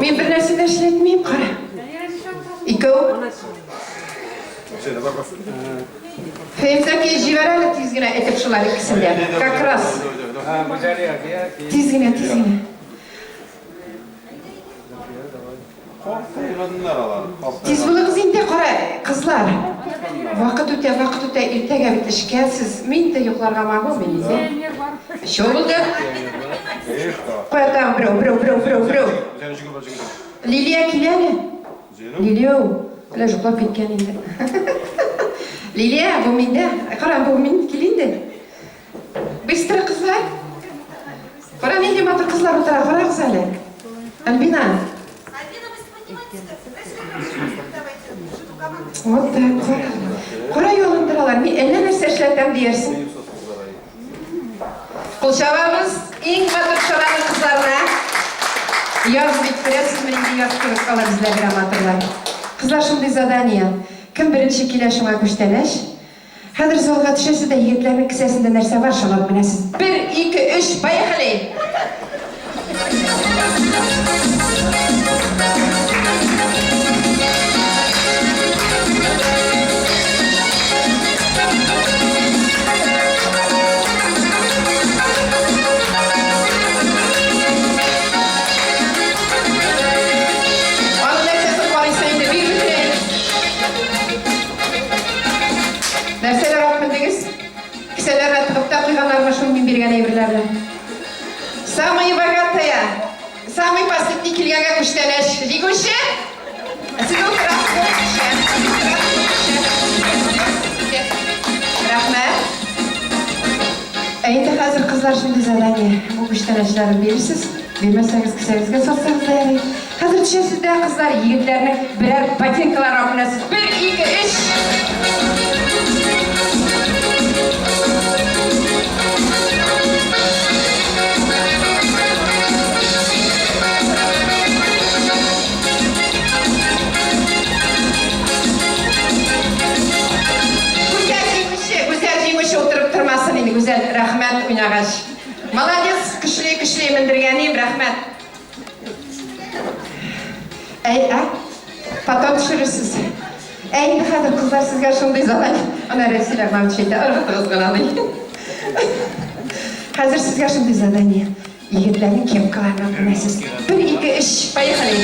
Мин бер нәрсә дә эшләтмим, кара. Икәү. Фәйзәки, җибәр әле тиз генә этеп шулар икесен дә. Как раз. Тиз генә, тиз генә. Тиз булыгыз инде, кара, кызлар. Вакыт үтә, вакыт үтә, иртәгә бит эшкә сез. Мин дә йокларга могу, мин инде. Чё булды? Кая тагын берәү, берәү, берәү, берәү, берәү. Лилия килә әле. Лилия, әллә йоклап киткән инде. Лилия, бу миндә. Кара, бу мин, кил инде. Быстро, кызлар. Кара, нинди матур кызлар утыра, карагыз әле. Альбина. Вот так, кара. Кара ялындыралар. Мин әллә нәрсә эшләтәм диярсең. Кул чабабыз иң матур чараның кызларына. Яз бит, күрәсезме, нинди яз кебек алар үзләре дә матурлар. Кызлар, шундый задание. Кем беренче килә, шуңа күчтәнәч. Хәзер залга төшәсез дә егетләрнең кесәсендә нәрсә бар, шуны алып менәсез. Бер, ике, өч, поехали! Аның нәрсәсен карыйсың инде, бир бөтенләй. Нәрсәләр алып мендегез? Кесәләренә тыгып та куйганнармы шул мин биргән әйберләрне? Самые богатая, самый последний килгәнгә күчтәнәч. Җиңүче! Сез утырасыз, җиңүче. Рәхмәт. Ә инде хәзер, кызлар, шундый задание. Бу күчтәнәчләрне бирерсез. Бирмәсәгез, кесәгезгә салсагыз да ярый. Хәзер төшәсез дә, кызлар, егетләрнең берәр ботинкаларын алып менәсез. Бер, ике, өч! Гүзәл җиңүче, Гүзәл җиңүче утырып тормасын инде, Гүзәл, рәхмәт уйнагач. Молодец, көчле, көчле мендергәнем, рәхмәт. Әй, ә? Потом төшерерсез. Ә инде хәзер, кызлар, сезгә шундый задание. Ана Рәсилә Гамч әйтә, ыргытыгыз гына ди. Хәзер сезгә шундый задание. Егетләрнең кепкаларын алып менәсез. Бер, ике, өч, поехали!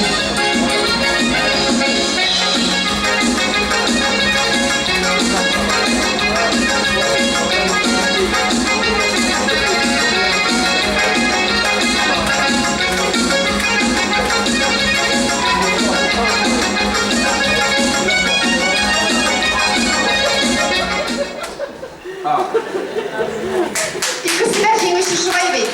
Икесе дә җиңүче шулай бит.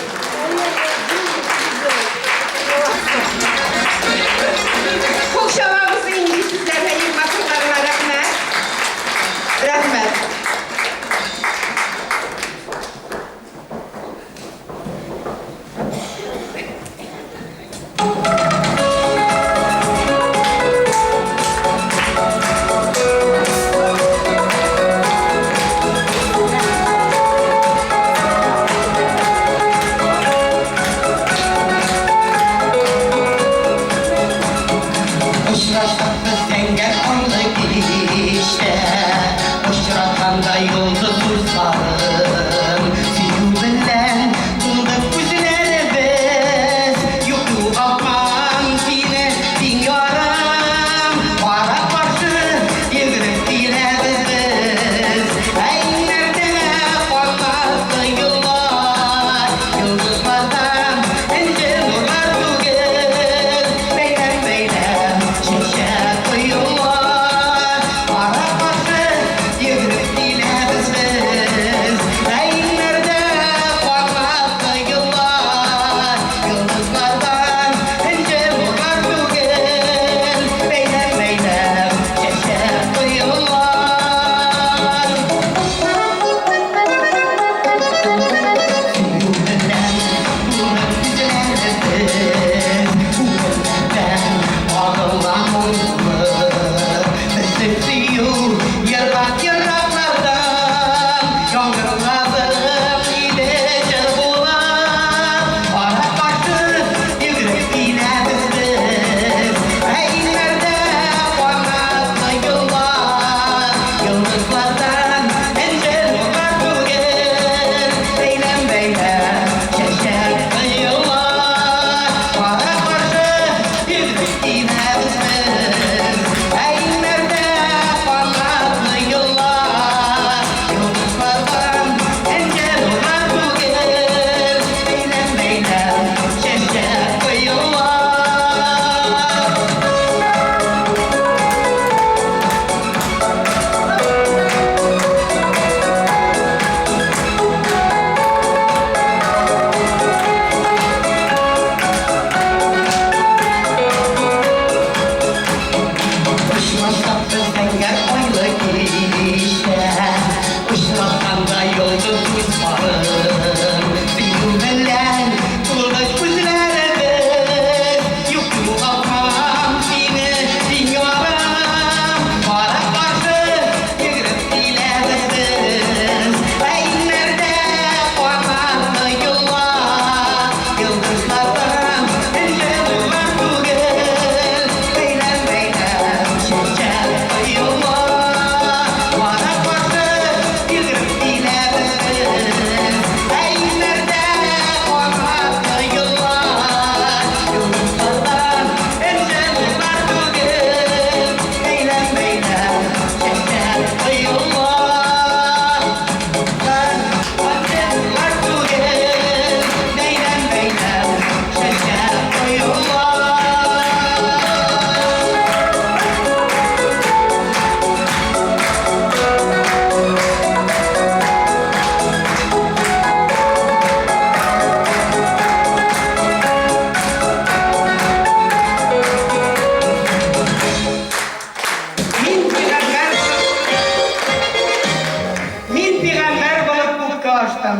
алтын. Сөю белән тулды күзләребез. Юк, югалтмам сине, син ярым. Кара-каршы йөгереп киләбез без. Ә иңнәрдә канатлы юллар, йолдызлардан энҗе нурлар түгел. Бәйләм-бәйләм чәчәк коелар. Кара-каршы йөгереп киләбез без. Ә иңнәрдә канатлы юллар, йолдызлардан энҗе нурлар түгел. Бәйләм-бәйләм чәчәк коелар. Энҗе нурлар түгел. Бәйләм-бәйләм чәчәк коелар. Мин пигамбәр Мин пигамбәр булып күккә аштым.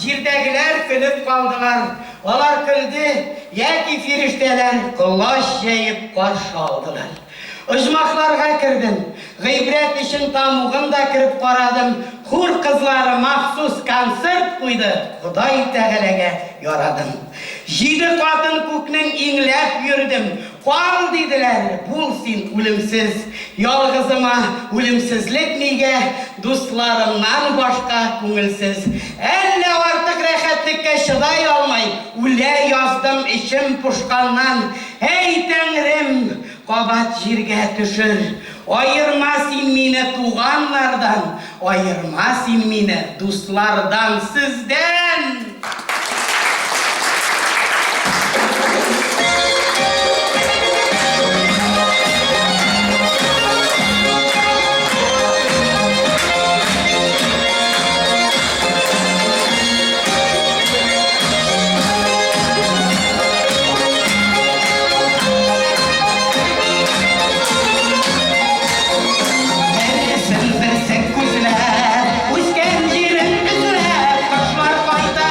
Җирдәгеләр көлеп калдылар. Алар көлде, яки фирештәләр колач җәеп каршы алдылар. Оҗмахларга кердем. Гыйбрәт өчен тамугын да кереп карадым. Хур кызлары махсус концерт куйды. Ходай Тәгаләгә ярадым. Җиде катын күкнең иңләп йөрдем. Кал, диделәр, бул син үлемсез. Ялгызыма үлемсезлек нигә, дусларымнан башка күңелсез. Әллә артык рәхәтлеккә чыдай алмай, үлә яздым эчем пошканнан. Әй, Тәңрем, кабат җиргә төшер. Аерма син мине туганнардан, аерма син мине дуслардан, сездән! Берсен берсе күзләп, үскән җирен эзләп, кошлар кайта.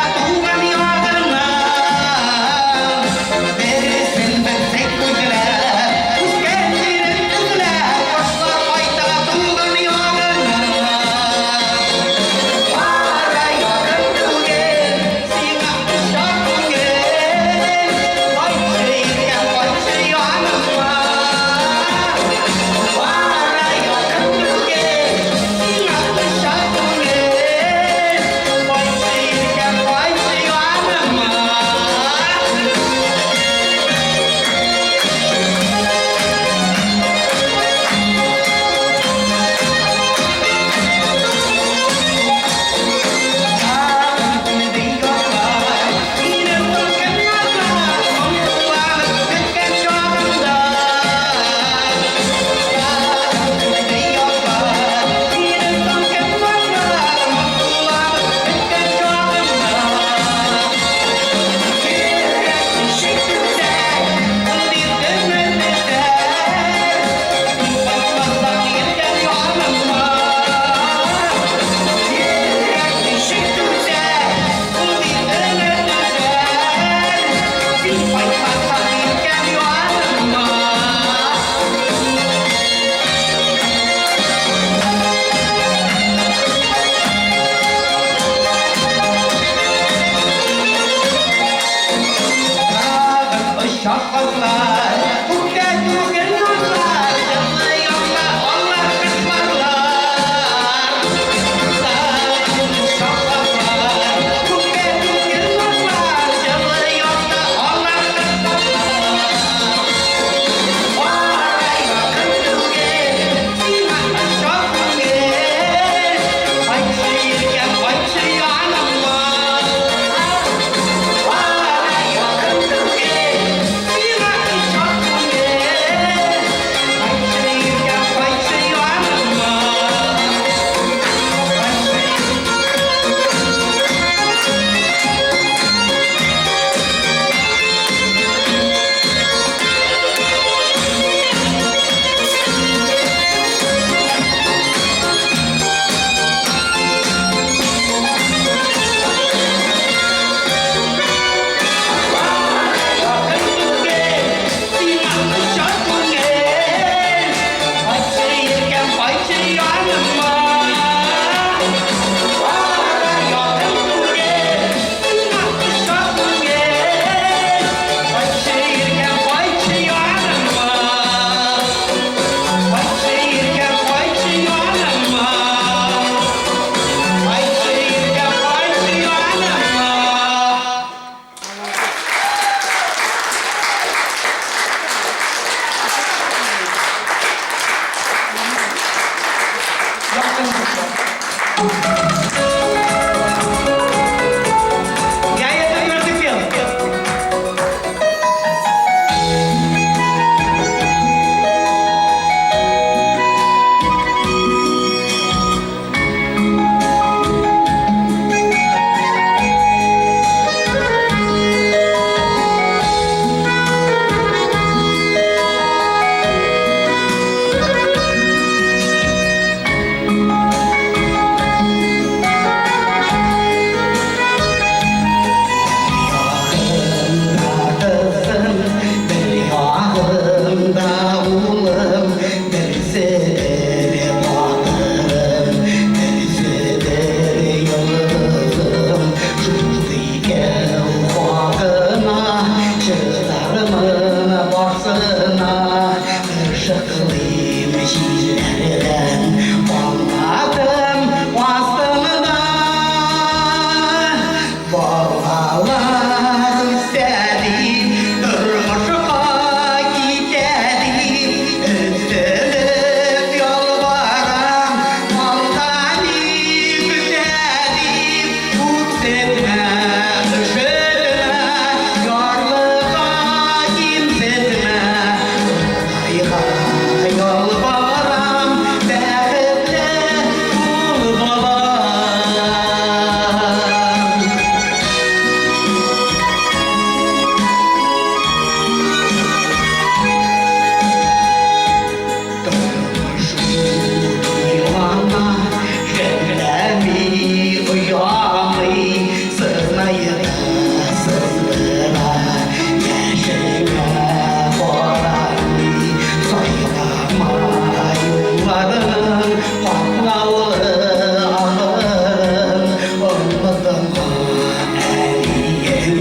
Соңгы әниең,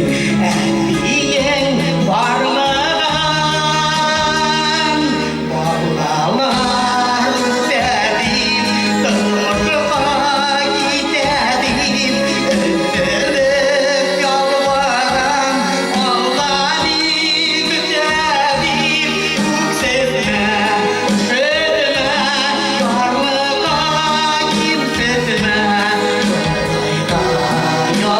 әтиең барлыгын. Балалар үсә дип, тормышка китә дип, өзелеп ялварам, Алла ни көтә дип, үксетмә, өшетмә, ярлыка кимсетмә, Ходайга.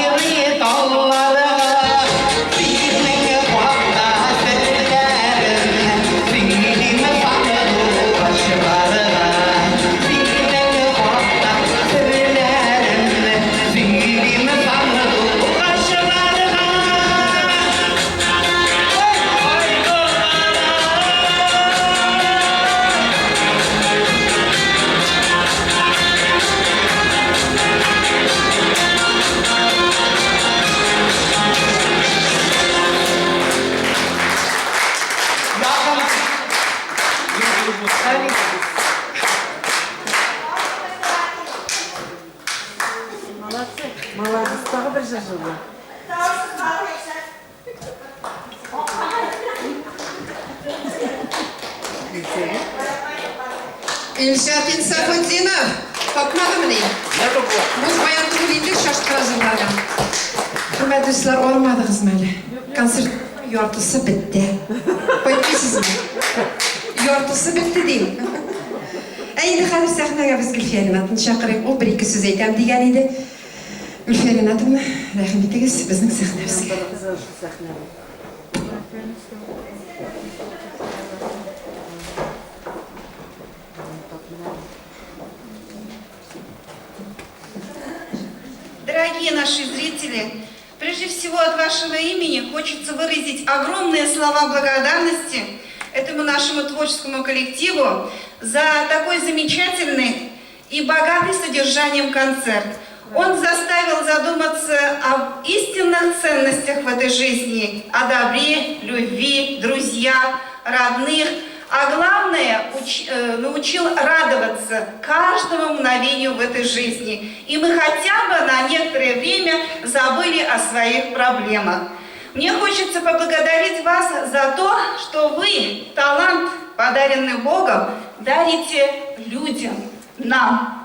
Сайрый таллары. Синең хакта серләремне сөйлим сандугачларга. Синең хакта серләремне сөйлим сандугачларга. Молодцы. Молодец. Тагы бер җыр җырлый. Илшат Инсафутдинов, тапмадымыни? Бу баян түгел инде, шаштыра җырларга. Хөрмәтле дуслар, армадыгызмы әле? Концерт яртысы бетте. Кайтмыйсызмы? Яртысы бетте дим. Ә инде хәзер сәхнәгә без Гөлфия Ринатовна чакырыйк. Ул бер-ике сүз әйтәм дигән иде. Гөлфия Ринатовна, рәхим итегез безнең сәхнәбезгә. Дорогие наши зрители, прежде всего от вашего имени хочется выразить огромные слова благодарности этому нашему творческому коллективу за такой замечательный и богатый содержанием концерт. Он заставил задуматься об истинных ценностях в этой жизни, о добре, любви, друзьях, родных, а главное, научил радоваться каждому мгновению в этой жизни. И мы хотя бы на некоторое время забыли о своих проблемах. Мне хочется поблагодарить вас за то, что вы талант, подаренный Богом, дарите людям, нам.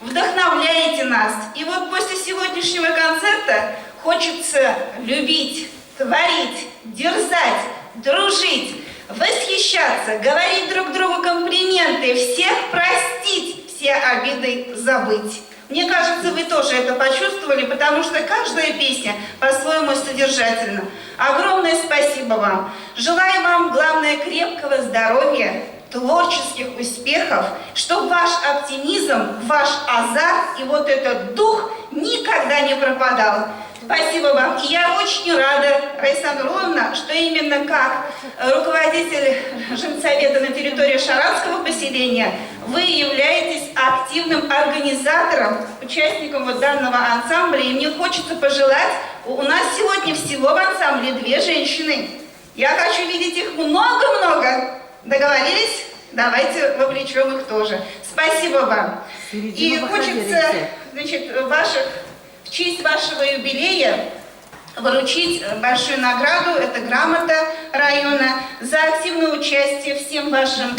Вдохновляете нас. И вот после сегодняшнего концерта хочется любить, творить, дерзать, дружить, восхищаться, говорить друг другу комплименты, всех простить, все обиды забыть. Мне кажется, вы тоже это почувствовали, потому что каждая песня по-своему содержательна. Огромное спасибо вам. Желаю вам, главное, крепкого здоровья, творческих успехов, чтобы ваш оптимизм, ваш азарт и вот этот дух никогда не пропадал. Спасибо вам. И я очень рада, Раиса Нурловна, что именно как руководитель женсовета на территории Шаранского поселения вы являетесь активным организатором, участником вот данного ансамбля. И мне хочется пожелать, у нас сегодня всего в ансамбле 2 женщины. Я хочу видеть их много-много. Договорились? Давайте вовлечем их тоже. Спасибо вам. И хочется, значит, в честь вашего юбилея вручить большую награду, это грамота района, за активное участие всем вашим,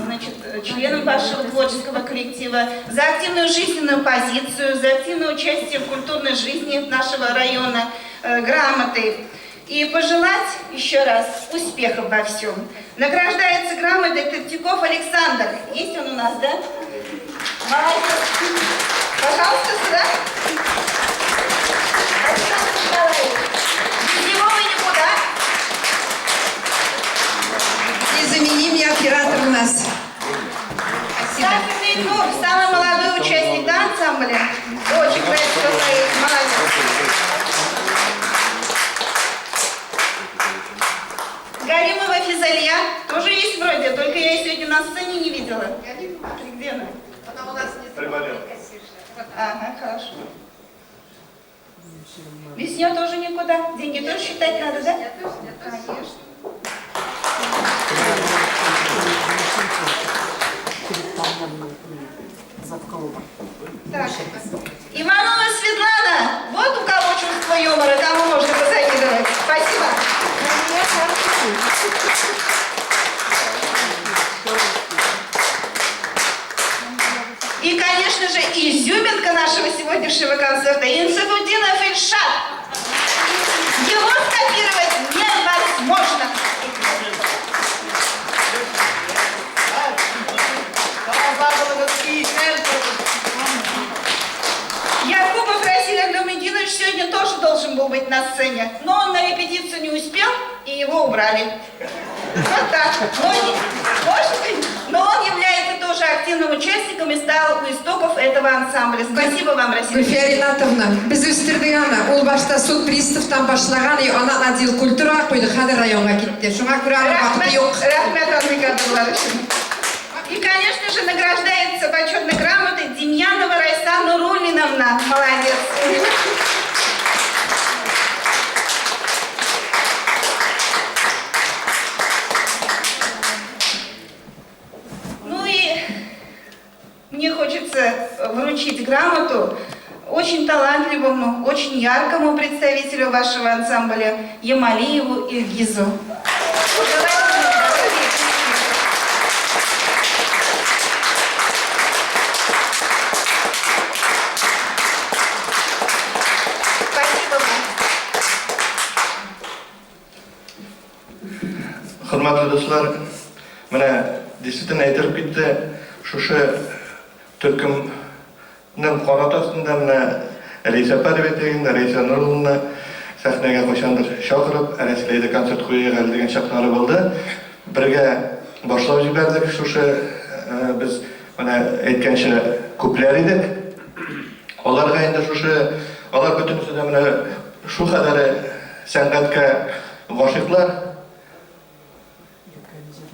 значит, членам вашего творческого коллектива, за активную жизненную позицию, за активное участие в культурной жизни нашего района, грамоты. И пожелать еще раз успехов во всем. Награждается грамотой Третьяков Александр. Есть он у нас, да? Молодец. Пожалуйста, сюда. Александр Николаевич. Без него вы никуда. Незаменимый оператор у нас. Спасибо. Сафин Ильнур, самый молодой участник, да, ансамбля? Очень красиво поет. Молодец. Галимова Физалия тоже есть вроде, только я ее сегодня на сцене не видела. Где она? Она у нас не Приболела. Ага, хорошо. Без нее тоже никуда. Деньги тоже считать надо, да? Конечно. Так. Иванова Светлана. Вот у кого чувство юмора, кому можно позавидовать. Спасибо. И, конечно же, изюминка нашего сегодняшнего концерта Инсафутдинов Ильшат. Его скопировать невозможно. Якубов Расиль Аглюмединович сегодня должен был быть на сцене, но он на репетицию не успел, и его убрали. Вот так. Но, может быть, но он является тоже активным участником и стал у истоков этого ансамбля. Спасибо вам, Расиль. Гөлфия Ринатовна, без үстердек аны. Ул башта суд приставтан башлаган, и аны отдел культурага куйдык, хәзер районга китте. Шуңа күрә аның вакыты юк. Рәхмәт андый кадрлар өчен. И, конечно же, награждается почетной грамотой Демьянова Райса Нуруллиновна. Молодец. Ну и мне хочется вручить грамоту очень талантливому, очень яркому представителю вашего ансамбля Ямалиеву Ильгизу. Пожелаю ему здоровья и успехов. Спасибо вам. Хөрмәтле дуслар, менә действительно әйтелеп китте, шушы төркемнең канат астында менә Рәйсә апа дип әйтәйек инде, Рәйсә Нурулловна сәхнәгә кайчандыр чакырып, Рәсиләйдә концерт куйыйк әле дигән чаклары булды. Бергә башлап җибәрдек шушы без менә әйткәнчә күпләр идек. Аларга инде шушы, алар бөтенесе дә менә шул кадәре сәнгатькә гашыйклар.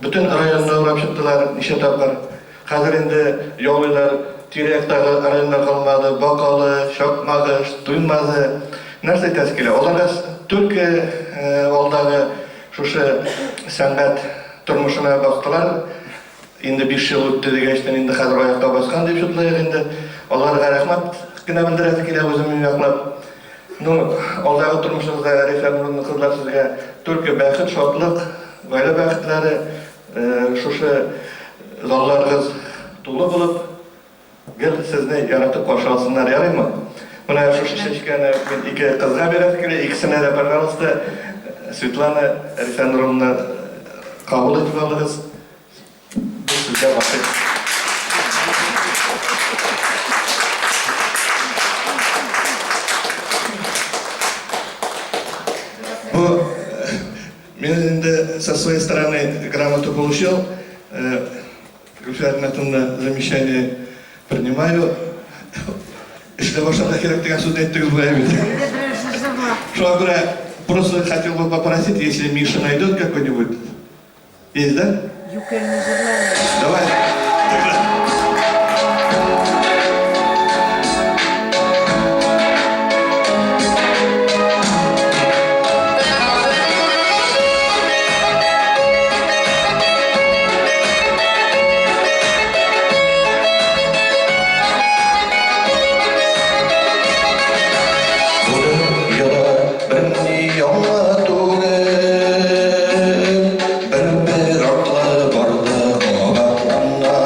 Бөтен районны урап чыктылар ничә тапкыр. Хәзер инде яулыйлар, тирә-яктагы районнар калмады, Бакалы, Чакмагыш, Туймазы. Нәрсә әйтәсе килә, аларга түлке алдагы шушы сәнгать тормышына бастылар. Инде 5 ел үтте дигәчтен, инде хәзер аякка баскан дип шутлыйк инде. Аларга рәхмәт кенә белдерәсе килә үземнең яклап. Ну, алдагы тормышыгызда, Рәйсә Нуруллина кызлар, сезгә түлке бәхет, шатлык, гаилә бәхетләре, шушы залларыгыз тулы булып, гел сезне яратып каршы алсыннар, ярыймы? Менә шушы чәчкәне мин ике кызга бирәсе килә, икесенә дә, пожалуйста, Светлана, Рәйсә Нуруллина, кабул итеп алыгыз. Без сезгә гашыйк. Бу мин инде со своей стороны грамоту получил. Гөлфия Ринатовна, замечание принимаю. Эшләп башларга кирәк дигән сүзне әйттегез бугай бит. Шуңа күрә просто хотел бы попросить, если Миша найдет какой-нибудь. Есть, да? Юкәлне җырла. Давай. Тогда. Бу дөньяда берни яңа түгел, Бер-бер артлы барды кабатлана.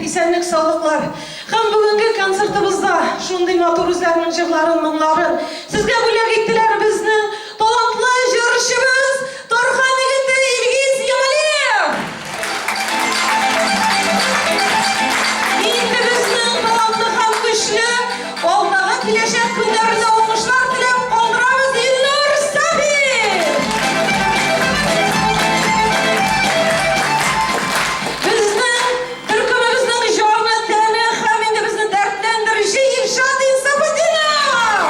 Исәнлек-саулыклар. Һәм бүгенге концертыбызда шундый матур үзләренең җырларын, моңнарын сезгә бүләк иттеләр безнең талантлы җырчыбыз Тархан егете Илгиз Ямалиев. Инде безнең талантлы һәм көчле алдагы киләчәк көннәрендә уңышлар теләп калдырабыз Илнур Сафин! Безнең төркемебезнең җаны, тәне һәм инде безне дәртләндерүче Илшат Инсафетдинов!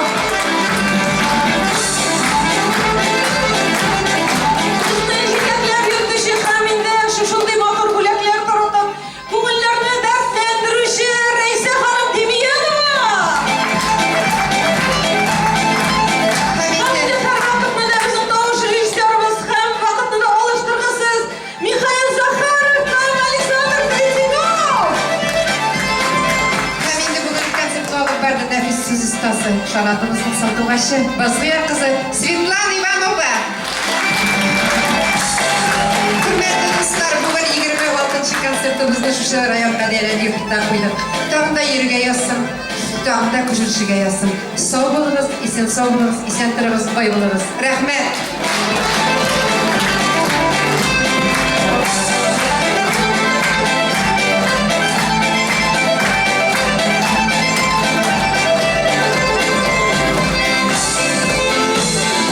Шаратыбызның сандугачы, Базгыя кызы Светлана Иванова! Хөрмәтле дуслар, бүген 26 нчы концертыбызны шушы район мәдәният йортында куйдык. Тагын да йөрергә язсын, тагын да күчешергә язсын. Сау булыгыз, исән сау булыгыз, исән торыгыз, бай булыгыз. Рәхмәт!